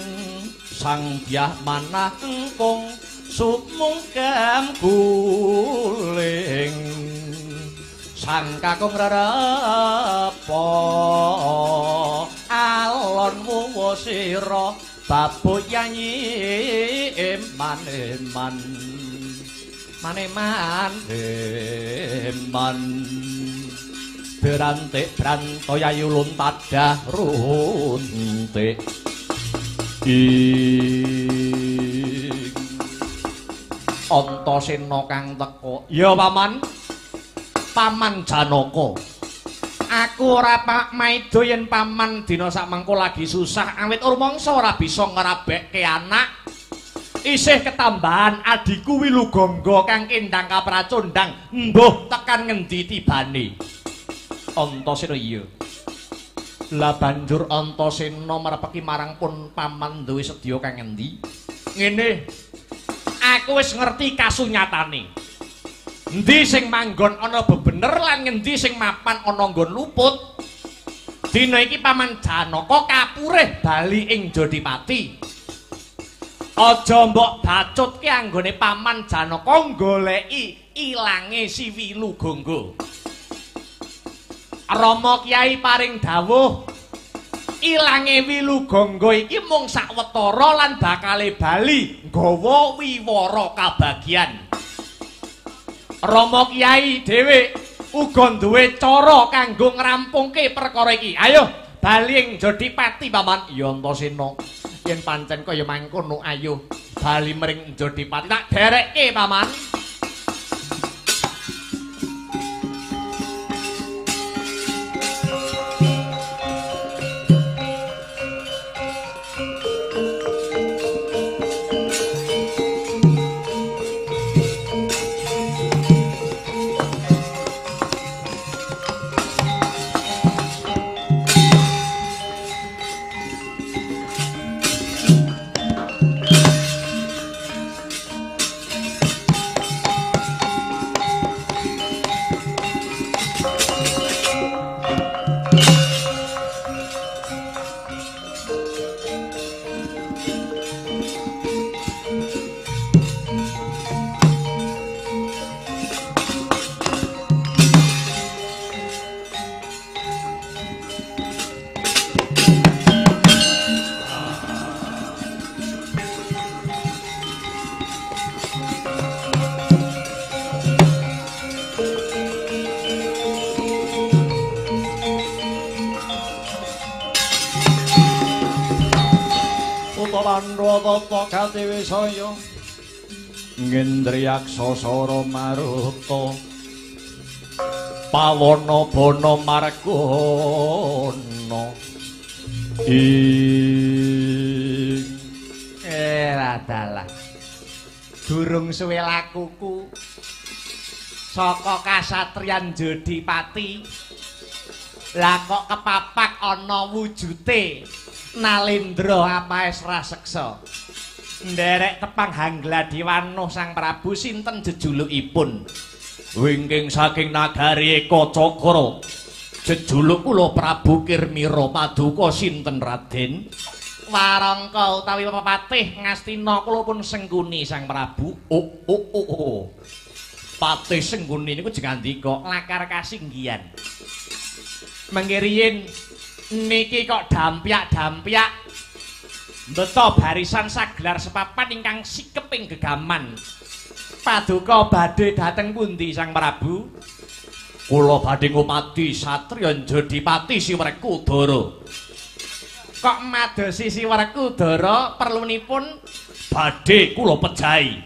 sang dyah manah engkung sumungkem guling sang kakung rerepa alon wuwa sira babu yanyi eman eman maneman eman berantik branto yayu luntadah runtik. Antasena kang teka. Ya Paman. Paman Janaka. Aku ora maida yen paman dina sakmengko lagi susah awit rumangsa ora bisa ngrabekke anak. Isih ketambahan adhiku Wilugangga kang kendang kapracondang mbuh tekan ngendi tibane. Antasena iya. Lah banjur Antasena marepeki marang pun paman duwe sedya kang ngendi? Ngene. Aku wis ngerti kasunyatane. Endi sing manggon ana bebener lan ngendi sing mapan ana nggon luput. Dina iki Paman Janaka kapurih bali ing Jodipati. Aja mbok bacutke anggone Paman Janaka goleki ilange si Wilugangga. Rama Kyai paring dawuh ilange Wilugangga iki mung sawetara lan bakale bali nggawa wiwara kabagyan. Rama Kyai dhewe uga duwe cara kanggo ngrampungke perkara iki. Ayo bali ing Jodipati Paman. Ya Antasena, yen pancen kaya mangkono ayo bali mring Jodipati. Tak derekke Paman. Tata katiwisaya ngendriyaksa sara maruta pawana bana margana ing radalah durung suwe lakuku saka kasatriyan Jodipati lah kok kepapak ana wujute Nalendra apaes raseksa nderek tepang Hanggladiwanuh Sang Prabu sinten jejulukipun? Wingking saking nagari Ekacakra jejuluk kula Prabu Kirmira. Paduka sinten Raden? Warangka utawi Patih Ngastina kula pun Sengkuni Sang Prabu. Oh oh oh oh. Patih Sengkuni niku jengandika lakar kasinggihan. Mengke riyin niki kok dampyak-dampyak mbeta barisan sagelar sepapan ingkang sikeping gegaman. Paduka badhe dhateng pundi Sang Prabu? Kula badhe ngupadi satriya Jodipati si Werkudara. Kok madosi si Werkudara perlunipun? Badhe kula pejahi.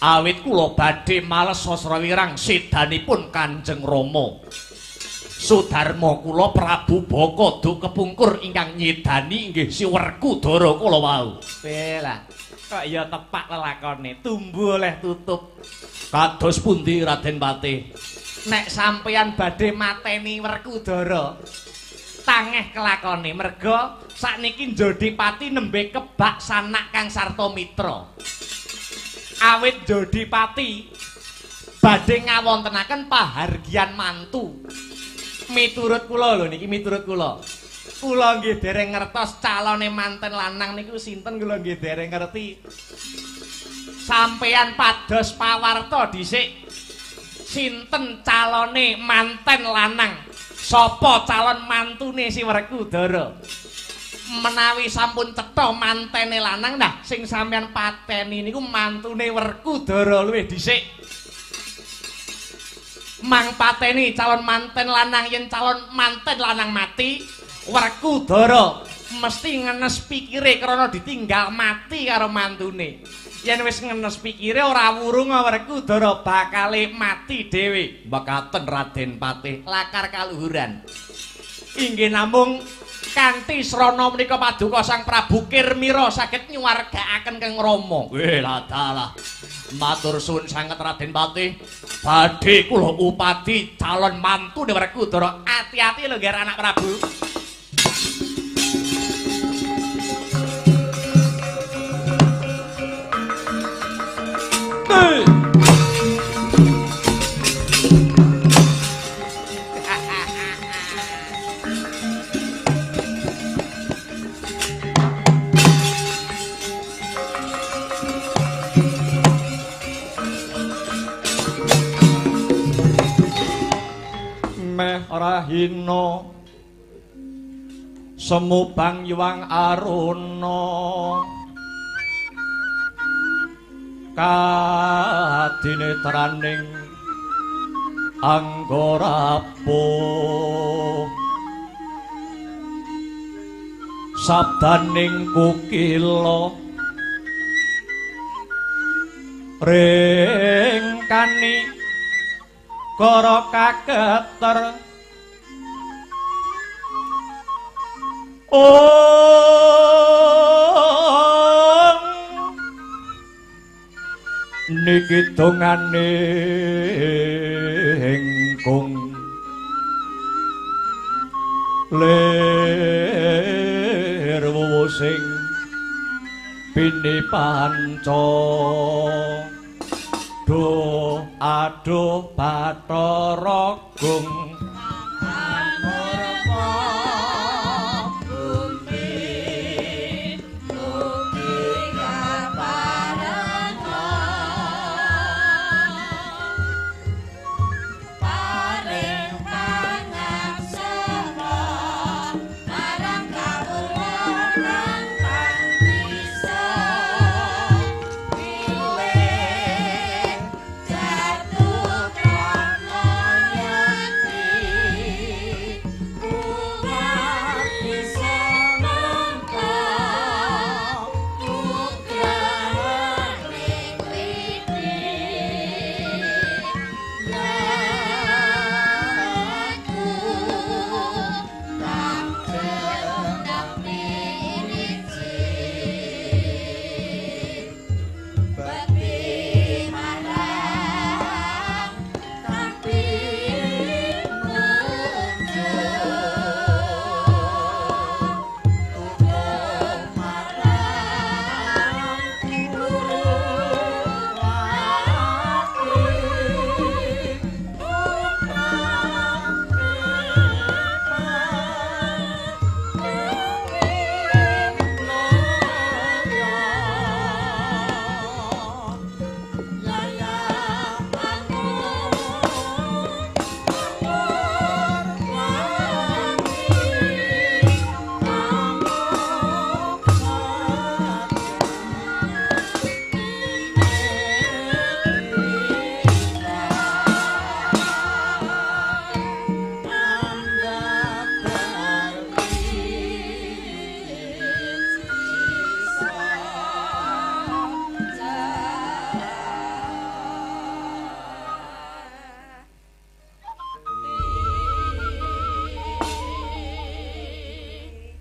Awit kula badhe males sasra wirang sedanipun Kanjeng Rama. Sudarma kula Prabu Baka duk kepungkur ingkang nyedani inggih si Werkudara kula wau. Lah, kok ya tepak lelakone, tumbu oleh tutup. Kados pundi Raden Patih? Nek sampeyan badhe mateni Werkudara, tangeh kelakone merga sakniki Jodipati nembe kebak sanak kang sarta mitra. Awit Jodipati badhe ngawontenaken pahargyan mantu. Miturut kula lho niki, miturut kula. Kula nggih dereng ngertos calone manten lanang niku sinten, kula nggih dereng ngerti. Sampeyan pados pawarta dhisik. Sinten calone manten lanang? Sapa calon mantune si Werkudara? Menawi sampun cetha mantene lanang, nah sing sampeyan pateni niku mantune Werkudara luwih dhisik. Mang pateni calon manten lanang, yen calon manten lanang mati, Werkudara mesti ngenes pikire krana ditinggal mati karo mantune. Yen wis ngenes pikire ora wurung Werkudara bakale mati dhewe. Mekaten Raden Patih lakar kaluhuran. Inggih namung kanthi srana menika paduka Sang Prabu Kirmira saged nyuwargaaken Kang Rama. Weh ladalah. Matur suwun sanget Raden Patih. Badhe kula upadi calon mantune Werkudara. Ati-ati lho ngger anak Prabu. Meh rahina semubang yuwang aruna kadinetraning anggarapo sabdaning kukila ringkani kara kaketer ong niki dongane ingkung lir wuwu sing pini panca duh aduh Bathara Gung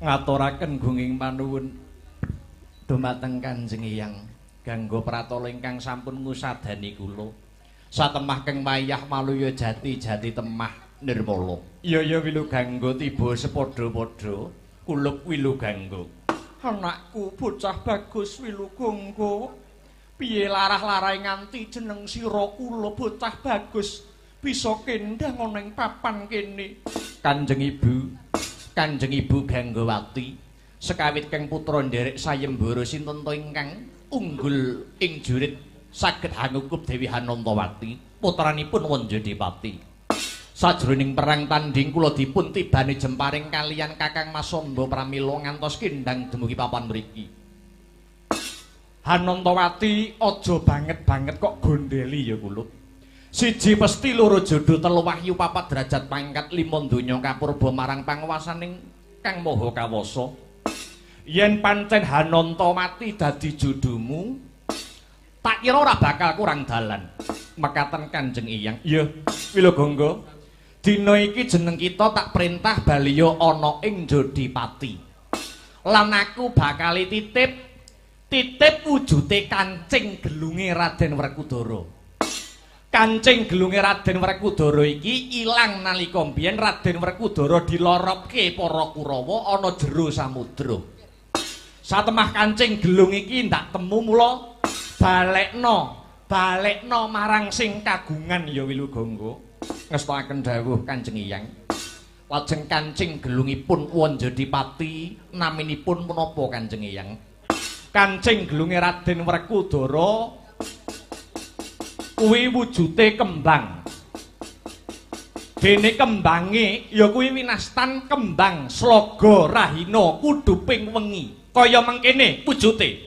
ngaturaken gunging panuwun dumateng Kanjeng Hyang Gangga pratala ingkang sampun ngusadani kula satemah keng wayah maluya jati-jati temah nirmala. Iya ya Wilugangga tiba sepadha-padha kulup Wilugangga. Anakku bocah bagus Wilugangga, piye larah-larahe nganti jeneng sira kula bocah bagus bisa kendhang ana ing papan kene. Kanjeng Ibu, Kanjeng Ibu Ganggawati, sekawit keng putra nderek sayembara sinten to ingkang unggul ing jurit saged hangukup Dewi Hanantawati, putranipun Wanjadipati. Sajroning perang tanding kula dipun tibani jemparing kaliyan Kakang Mas Samba pramila ngantos kendhang dumugi papan mriki. Hanantawati aja banget-banget kok gondeli ya kula. Siji pesti loro jodoh telu wahyu papat derajat pangkat lima donya kapurba marang panguwasaning Kang Maha Kawasa. Yen pancen Hanantawati dadi jodohmu, Tak kira ora bakal kurang dalan. Mekaten Kanjeng Eyang. Iya, Wilogangga. Dina iki jeneng kita tak perintah baliya ana ing Jodipati. Lan aku bakal titip wujute kancing gelunge Raden Werkudara. Kancing gelunge Raden Werkudara iki ilang nalika mbiyen Raden Werkudara diloropke para Kurawa ana jero samudra. Satemah kancing gelung iki ndak temu mula balekno marang sing kagungan ya Wilugangga. Ngestakaken dawuh Kanjeng Eyang. Lajeng kancing gelungipun Wanjodipati naminipun menapa Kanjeng Eyang? Kancing gelunge Raden Werkudara kuwi wujute kembang. Dene kembange ya kuwi winastan kembang sloga rahina kuduping wengi. Kaya mengkene wujute.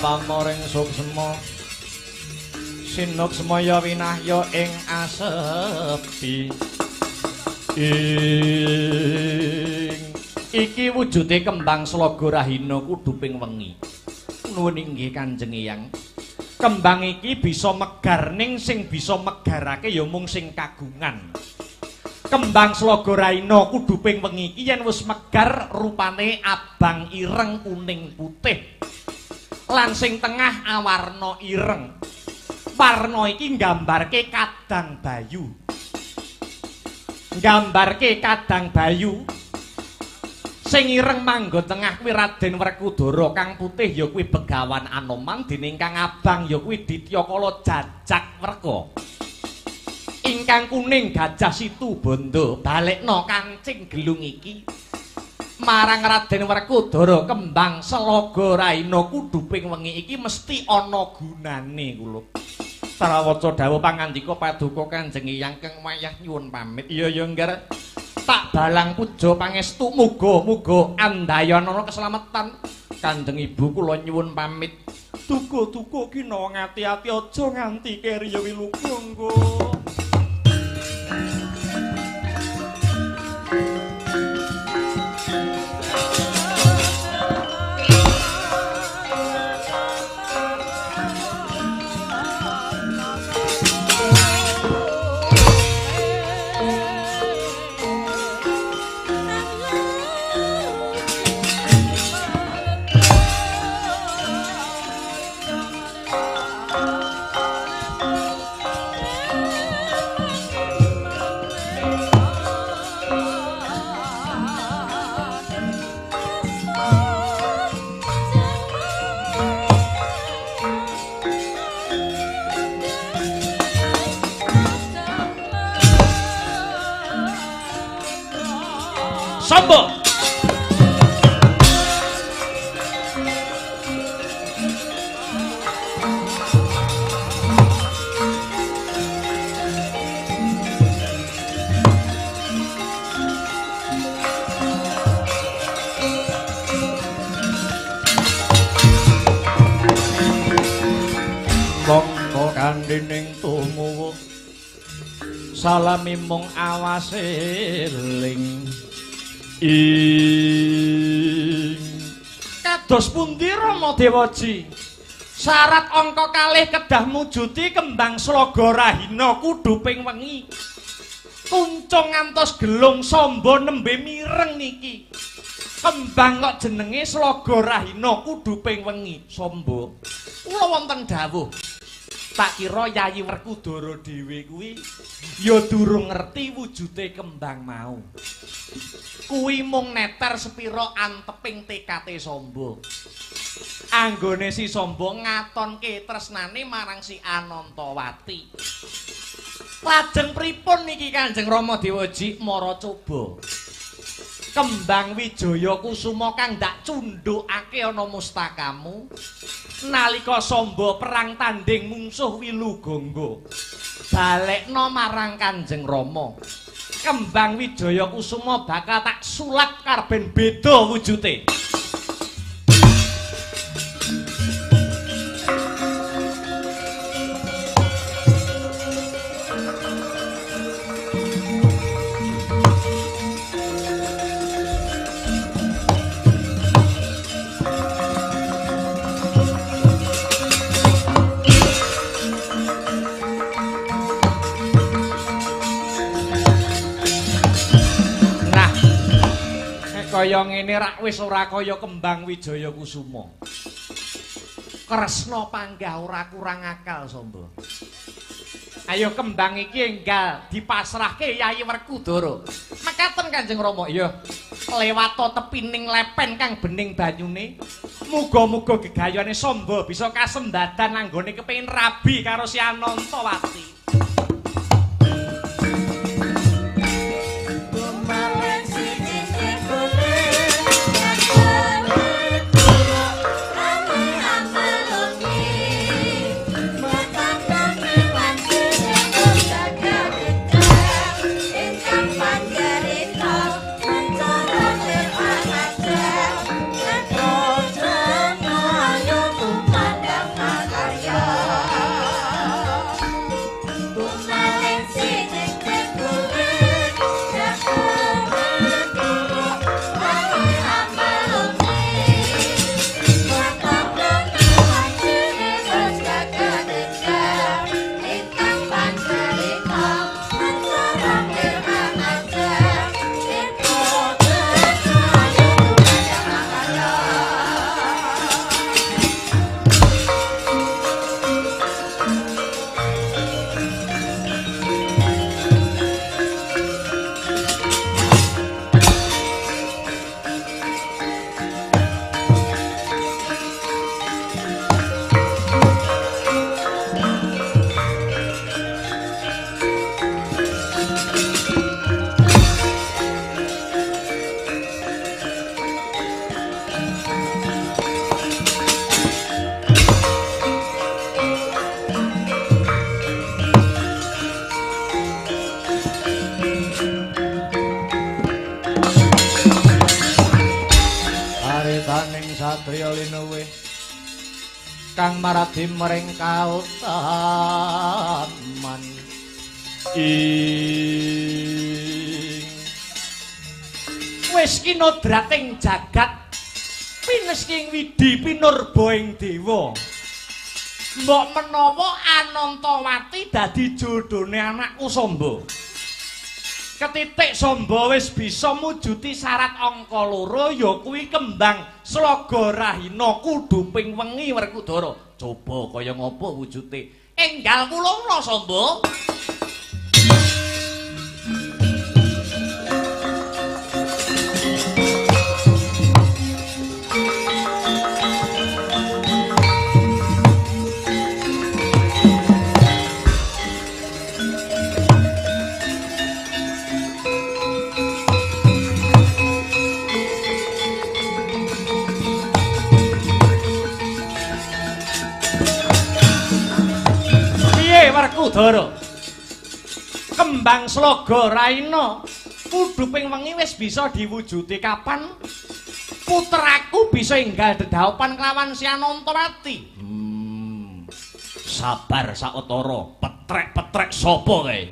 Pamaring suksma sinuksmaya winahya ing asepi. Ing iki wujute kembang sloga rahina kuduping wengi. Nuwun inggih Kanjeng Eyang. Kembang iki bisa megar ning sing bisa megarake ya mung sing kagungan. Kembang sloga rahina kuduping wengi iki yen wis megar rupane abang ireng kuning putih. Lan sing tengah awarna ireng. Warna iki nggambarke kadang bayu. Nggambarke kadang bayu. Sing ireng manggon tengah kuwi Raden Werkudara, kang putih ya kuwi Begawan Anoman, dene ingkang abang ya kuwi Dityakala Jajak Werka. Ingkang kuning Gajah Situbondo. Balekno kancing gelung iki marang Raden Werkudara kembang selaga rahina kuduping wengi iki mesti ana gunane kula. Trawaca dawuh pangandika paduka Kanjeng Eyang keng wayah nyuwun pamit. Iya ya ngger. Tak balang puja pangestu muga-muga andayana keselamatan. Kanjeng Ibu kula nyuwun pamit. Duga-duga kina ngati-ati aja nganti keri ya Wilugangga. Sambo. Mongko kandhening tumuwuh salami mung awase eling. Ing kados pundi Rama Dewaji? Syarat angka kalih kedah mujuti kembang sloga rahina kuduping wengi. Kuncung ngantos gelung samba nembe mireng niki. Kembang kok jenenge sloga rahina kuduping wengi samba. Kula wonten dawuh. Tak kira Yayi Werkudara dhewe kuwi ya durung ngerti wujute kembang mau. Kuwi mung neter sepira anteping tekate Samba. Anggone si Samba ngatonke tresnane marang si Anantawati. Lajeng pripun niki Kanjeng Rama Dewaji mara coba. Kembang Wijaya Kusuma kang ndak cundhukake ana mustakamu nalika Samba perang tanding mungsuh Wilugangga. Balekno marang Kanjeng Rama. Kembang Wijaya Kusuma bakal tak sulap karben beda wujute. Kaya ngene rak wis ora kaya kembang Wijaya Kusuma. Kresna panggah ora kurang akal, Samba. Ayo kembang iki enggal dipasrahke Yayi Werkudara. Mekaten Kanjeng Rama, iya. Lewato tepining lepen kang bening banyune. Muga-muga gegayane Samba bisa kasembadan anggone kepengin rabi karo si Anantawati. Kang maradi mring kautaman ing wis kinodrating jagat pinesking widi pinurba ing dewa. Mbok menawa Anantawati dadi jodhone anakku Samba. Ketitik Samba wis bisa mujuti syarat angka loro ya kuwi kembang Slaga Rahina kuduping wengi Werkudara. Coba kaya ngapa wujute? Enggal kula Samba. Werkudara. Kembang Slaga Rahina kuduping wengi wis bisa diwujuti kapan putraku bisa enggal dedhaupan kelawan si Anantawati. Sabar sawetara, petrek-petrek sapa kae?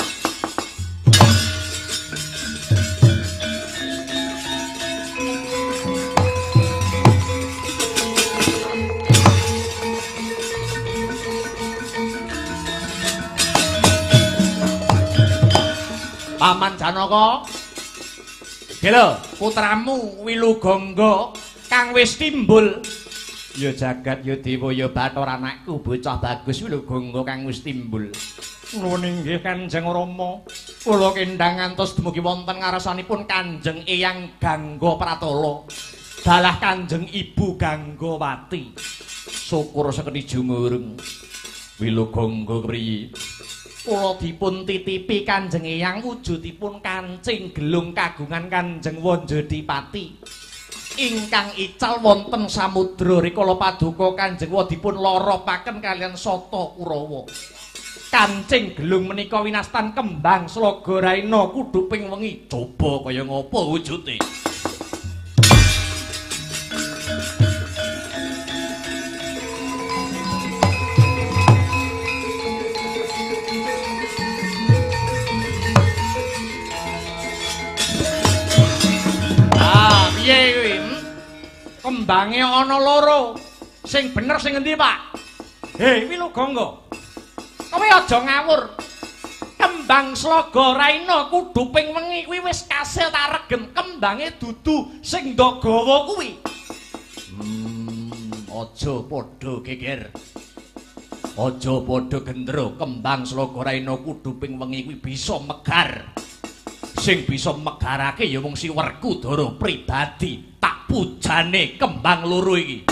Paman Janaka, lho putramu Wilugangga kang wis timbul. Ya jagat ya dewa ya bathara anakku bocah bagus Wilugangga kang wis timbul. Nuwun inggih Kanjeng Rama, kula kendhang ngantos dumugi wonten ngarsanipun Kanjeng Eyang Gangga Pratala. Dalah Kanjeng Ibu Ganggawati. Syukur sekeni jumurung. Wilugangga kepriye? Kula dipun titipi Kanjeng Eyang wujudipun kancing gelung kagungan Kanjeng Wanjodipati. Ingkang ical wonten samudra rikala paduka Kanjeng Wa dipun loropaken kaliyan Sata Kurawa. Kancing gelung menika winastan kembang Slaga Raina kudhuping wengi. Coba kaya ngapa wujude? Piye kuwi? Kembange ana loro. Sing bener sing endi, Pak? Hei, Wilugangga. Kowe aja ngawur. Kembang Slaga Raina kudhuping wengi kuwi wis kasil tak regem. Kembange dudu sing ndok gawa kuwi. Aja padha geger. Aja padha gendro. Kembang Slaga Raina kudhuping wengi kuwi bisa megar. Sing bisa megarake ya wong si Werkudara pribadi. Tak pujane kembang loro iki.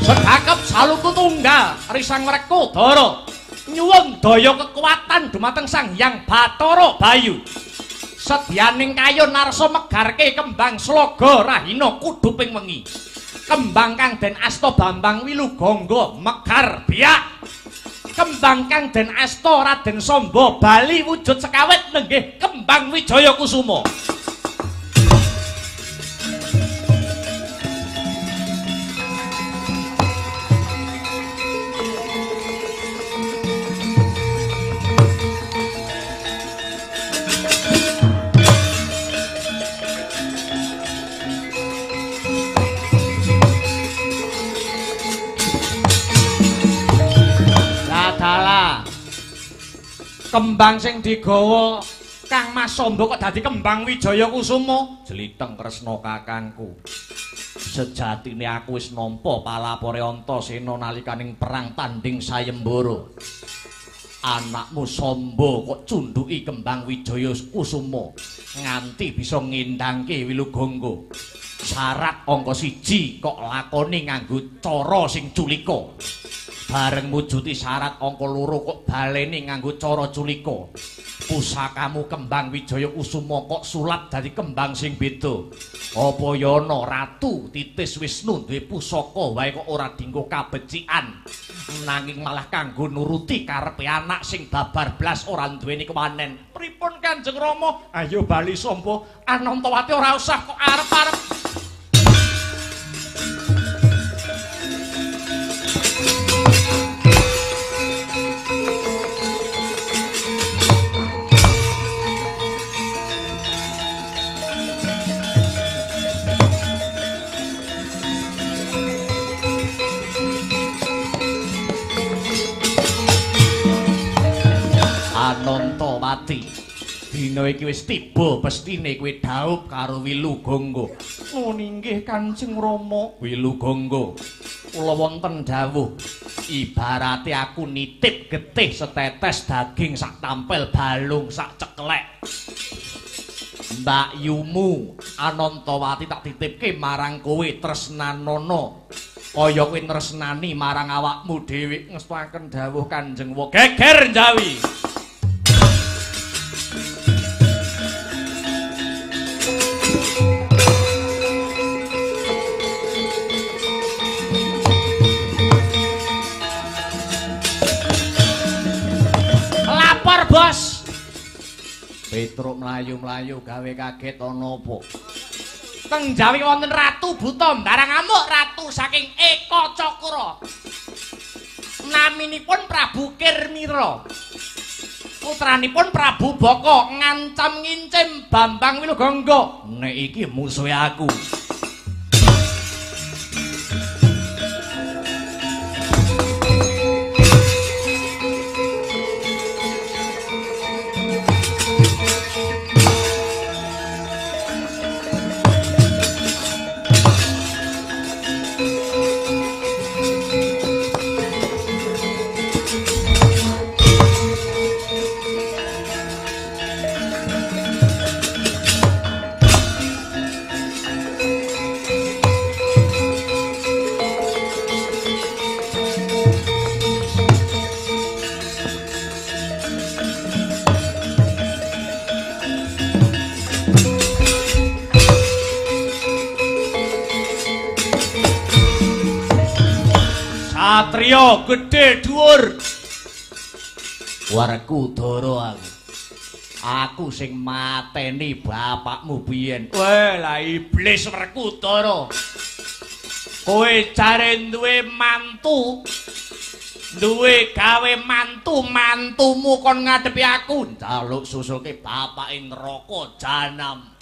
Sedakep saluku tunggal Risang Werkudara nyuwun daya kekuatan dumateng Sang Hyang Bathara Bayu. Sedyaning kayun narsa megarke kembang Slaga Rahina kudhuping wengi. Kembang kang den asta Bambang Wilugangga megar biak. Kembang kang den asta Raden Samba bali wujud sekawit nenggih kembang Wijaya Kusuma. Kembang sing digawa Kang Mas Samba kok dadi kembang Wijaya Kusuma. Jliteng Kresna kakangku. Sejatine aku wis nampa palapore Antasena nalikaning perang tanding sayembara. Anakmu Samba kok cundhuki kembang Wijaya Kusuma nganti bisa ngendangke Wilugangga. Syarat angka 1 kok lakoni nganggo cara sing culika. Bareng mujuti syarat angka 2 kok baleni nganggo cara culika. Pusakamu kembang Wijaya Kusuma kok sulap dadi kembang sing beda. Apa yana Ratu Titis Wisnu duwe pusaka wae kok ora dinggo kabecikan, nanging malah kanggo nuruti karepe anak sing babar blas ora duweni kewanen. Pripun Kanjeng Rama? Ayo bali Samba, Anantawati ora usah kok arep-arep. Anantawati, dina iki wis tiba pestine kowe dhaup karo Wilugangga. Nuwun inggih Kanjeng Rama. Wilugangga, kula wonten dawuh. Ibarate aku nitip getih setetes daging sak tampel balung sak ceklek. Mbak Yumu Anantawati tak titipke marang kowe tresnanana. Kaya kowe tresnani marang awakmu dhewe. Ngestuaken dawuh Kanjeng Wa. Geger Jawi. Lapor, Bos. Petruk mlayu-mlayu gawe kaget ana apa? Teng Jawi wonten Ratu Buta mbarang amuk ratu saking Eka Cakra. Naminipun Prabu Kirmira. Putranipun Prabu Baka ngancam ngincim Bambang Wilugangga. Nek iki musuhe aku. Satriya gedhe dhuwur. Werkudara aku. Aku sing mateni bapakmu biyen. Weh, lah iblis Werkudara. Kowe jare duwe mantu. Duwe gawe mantu, mantumu kon ngadepi aku. Njaluk susulke bapake neraka janam.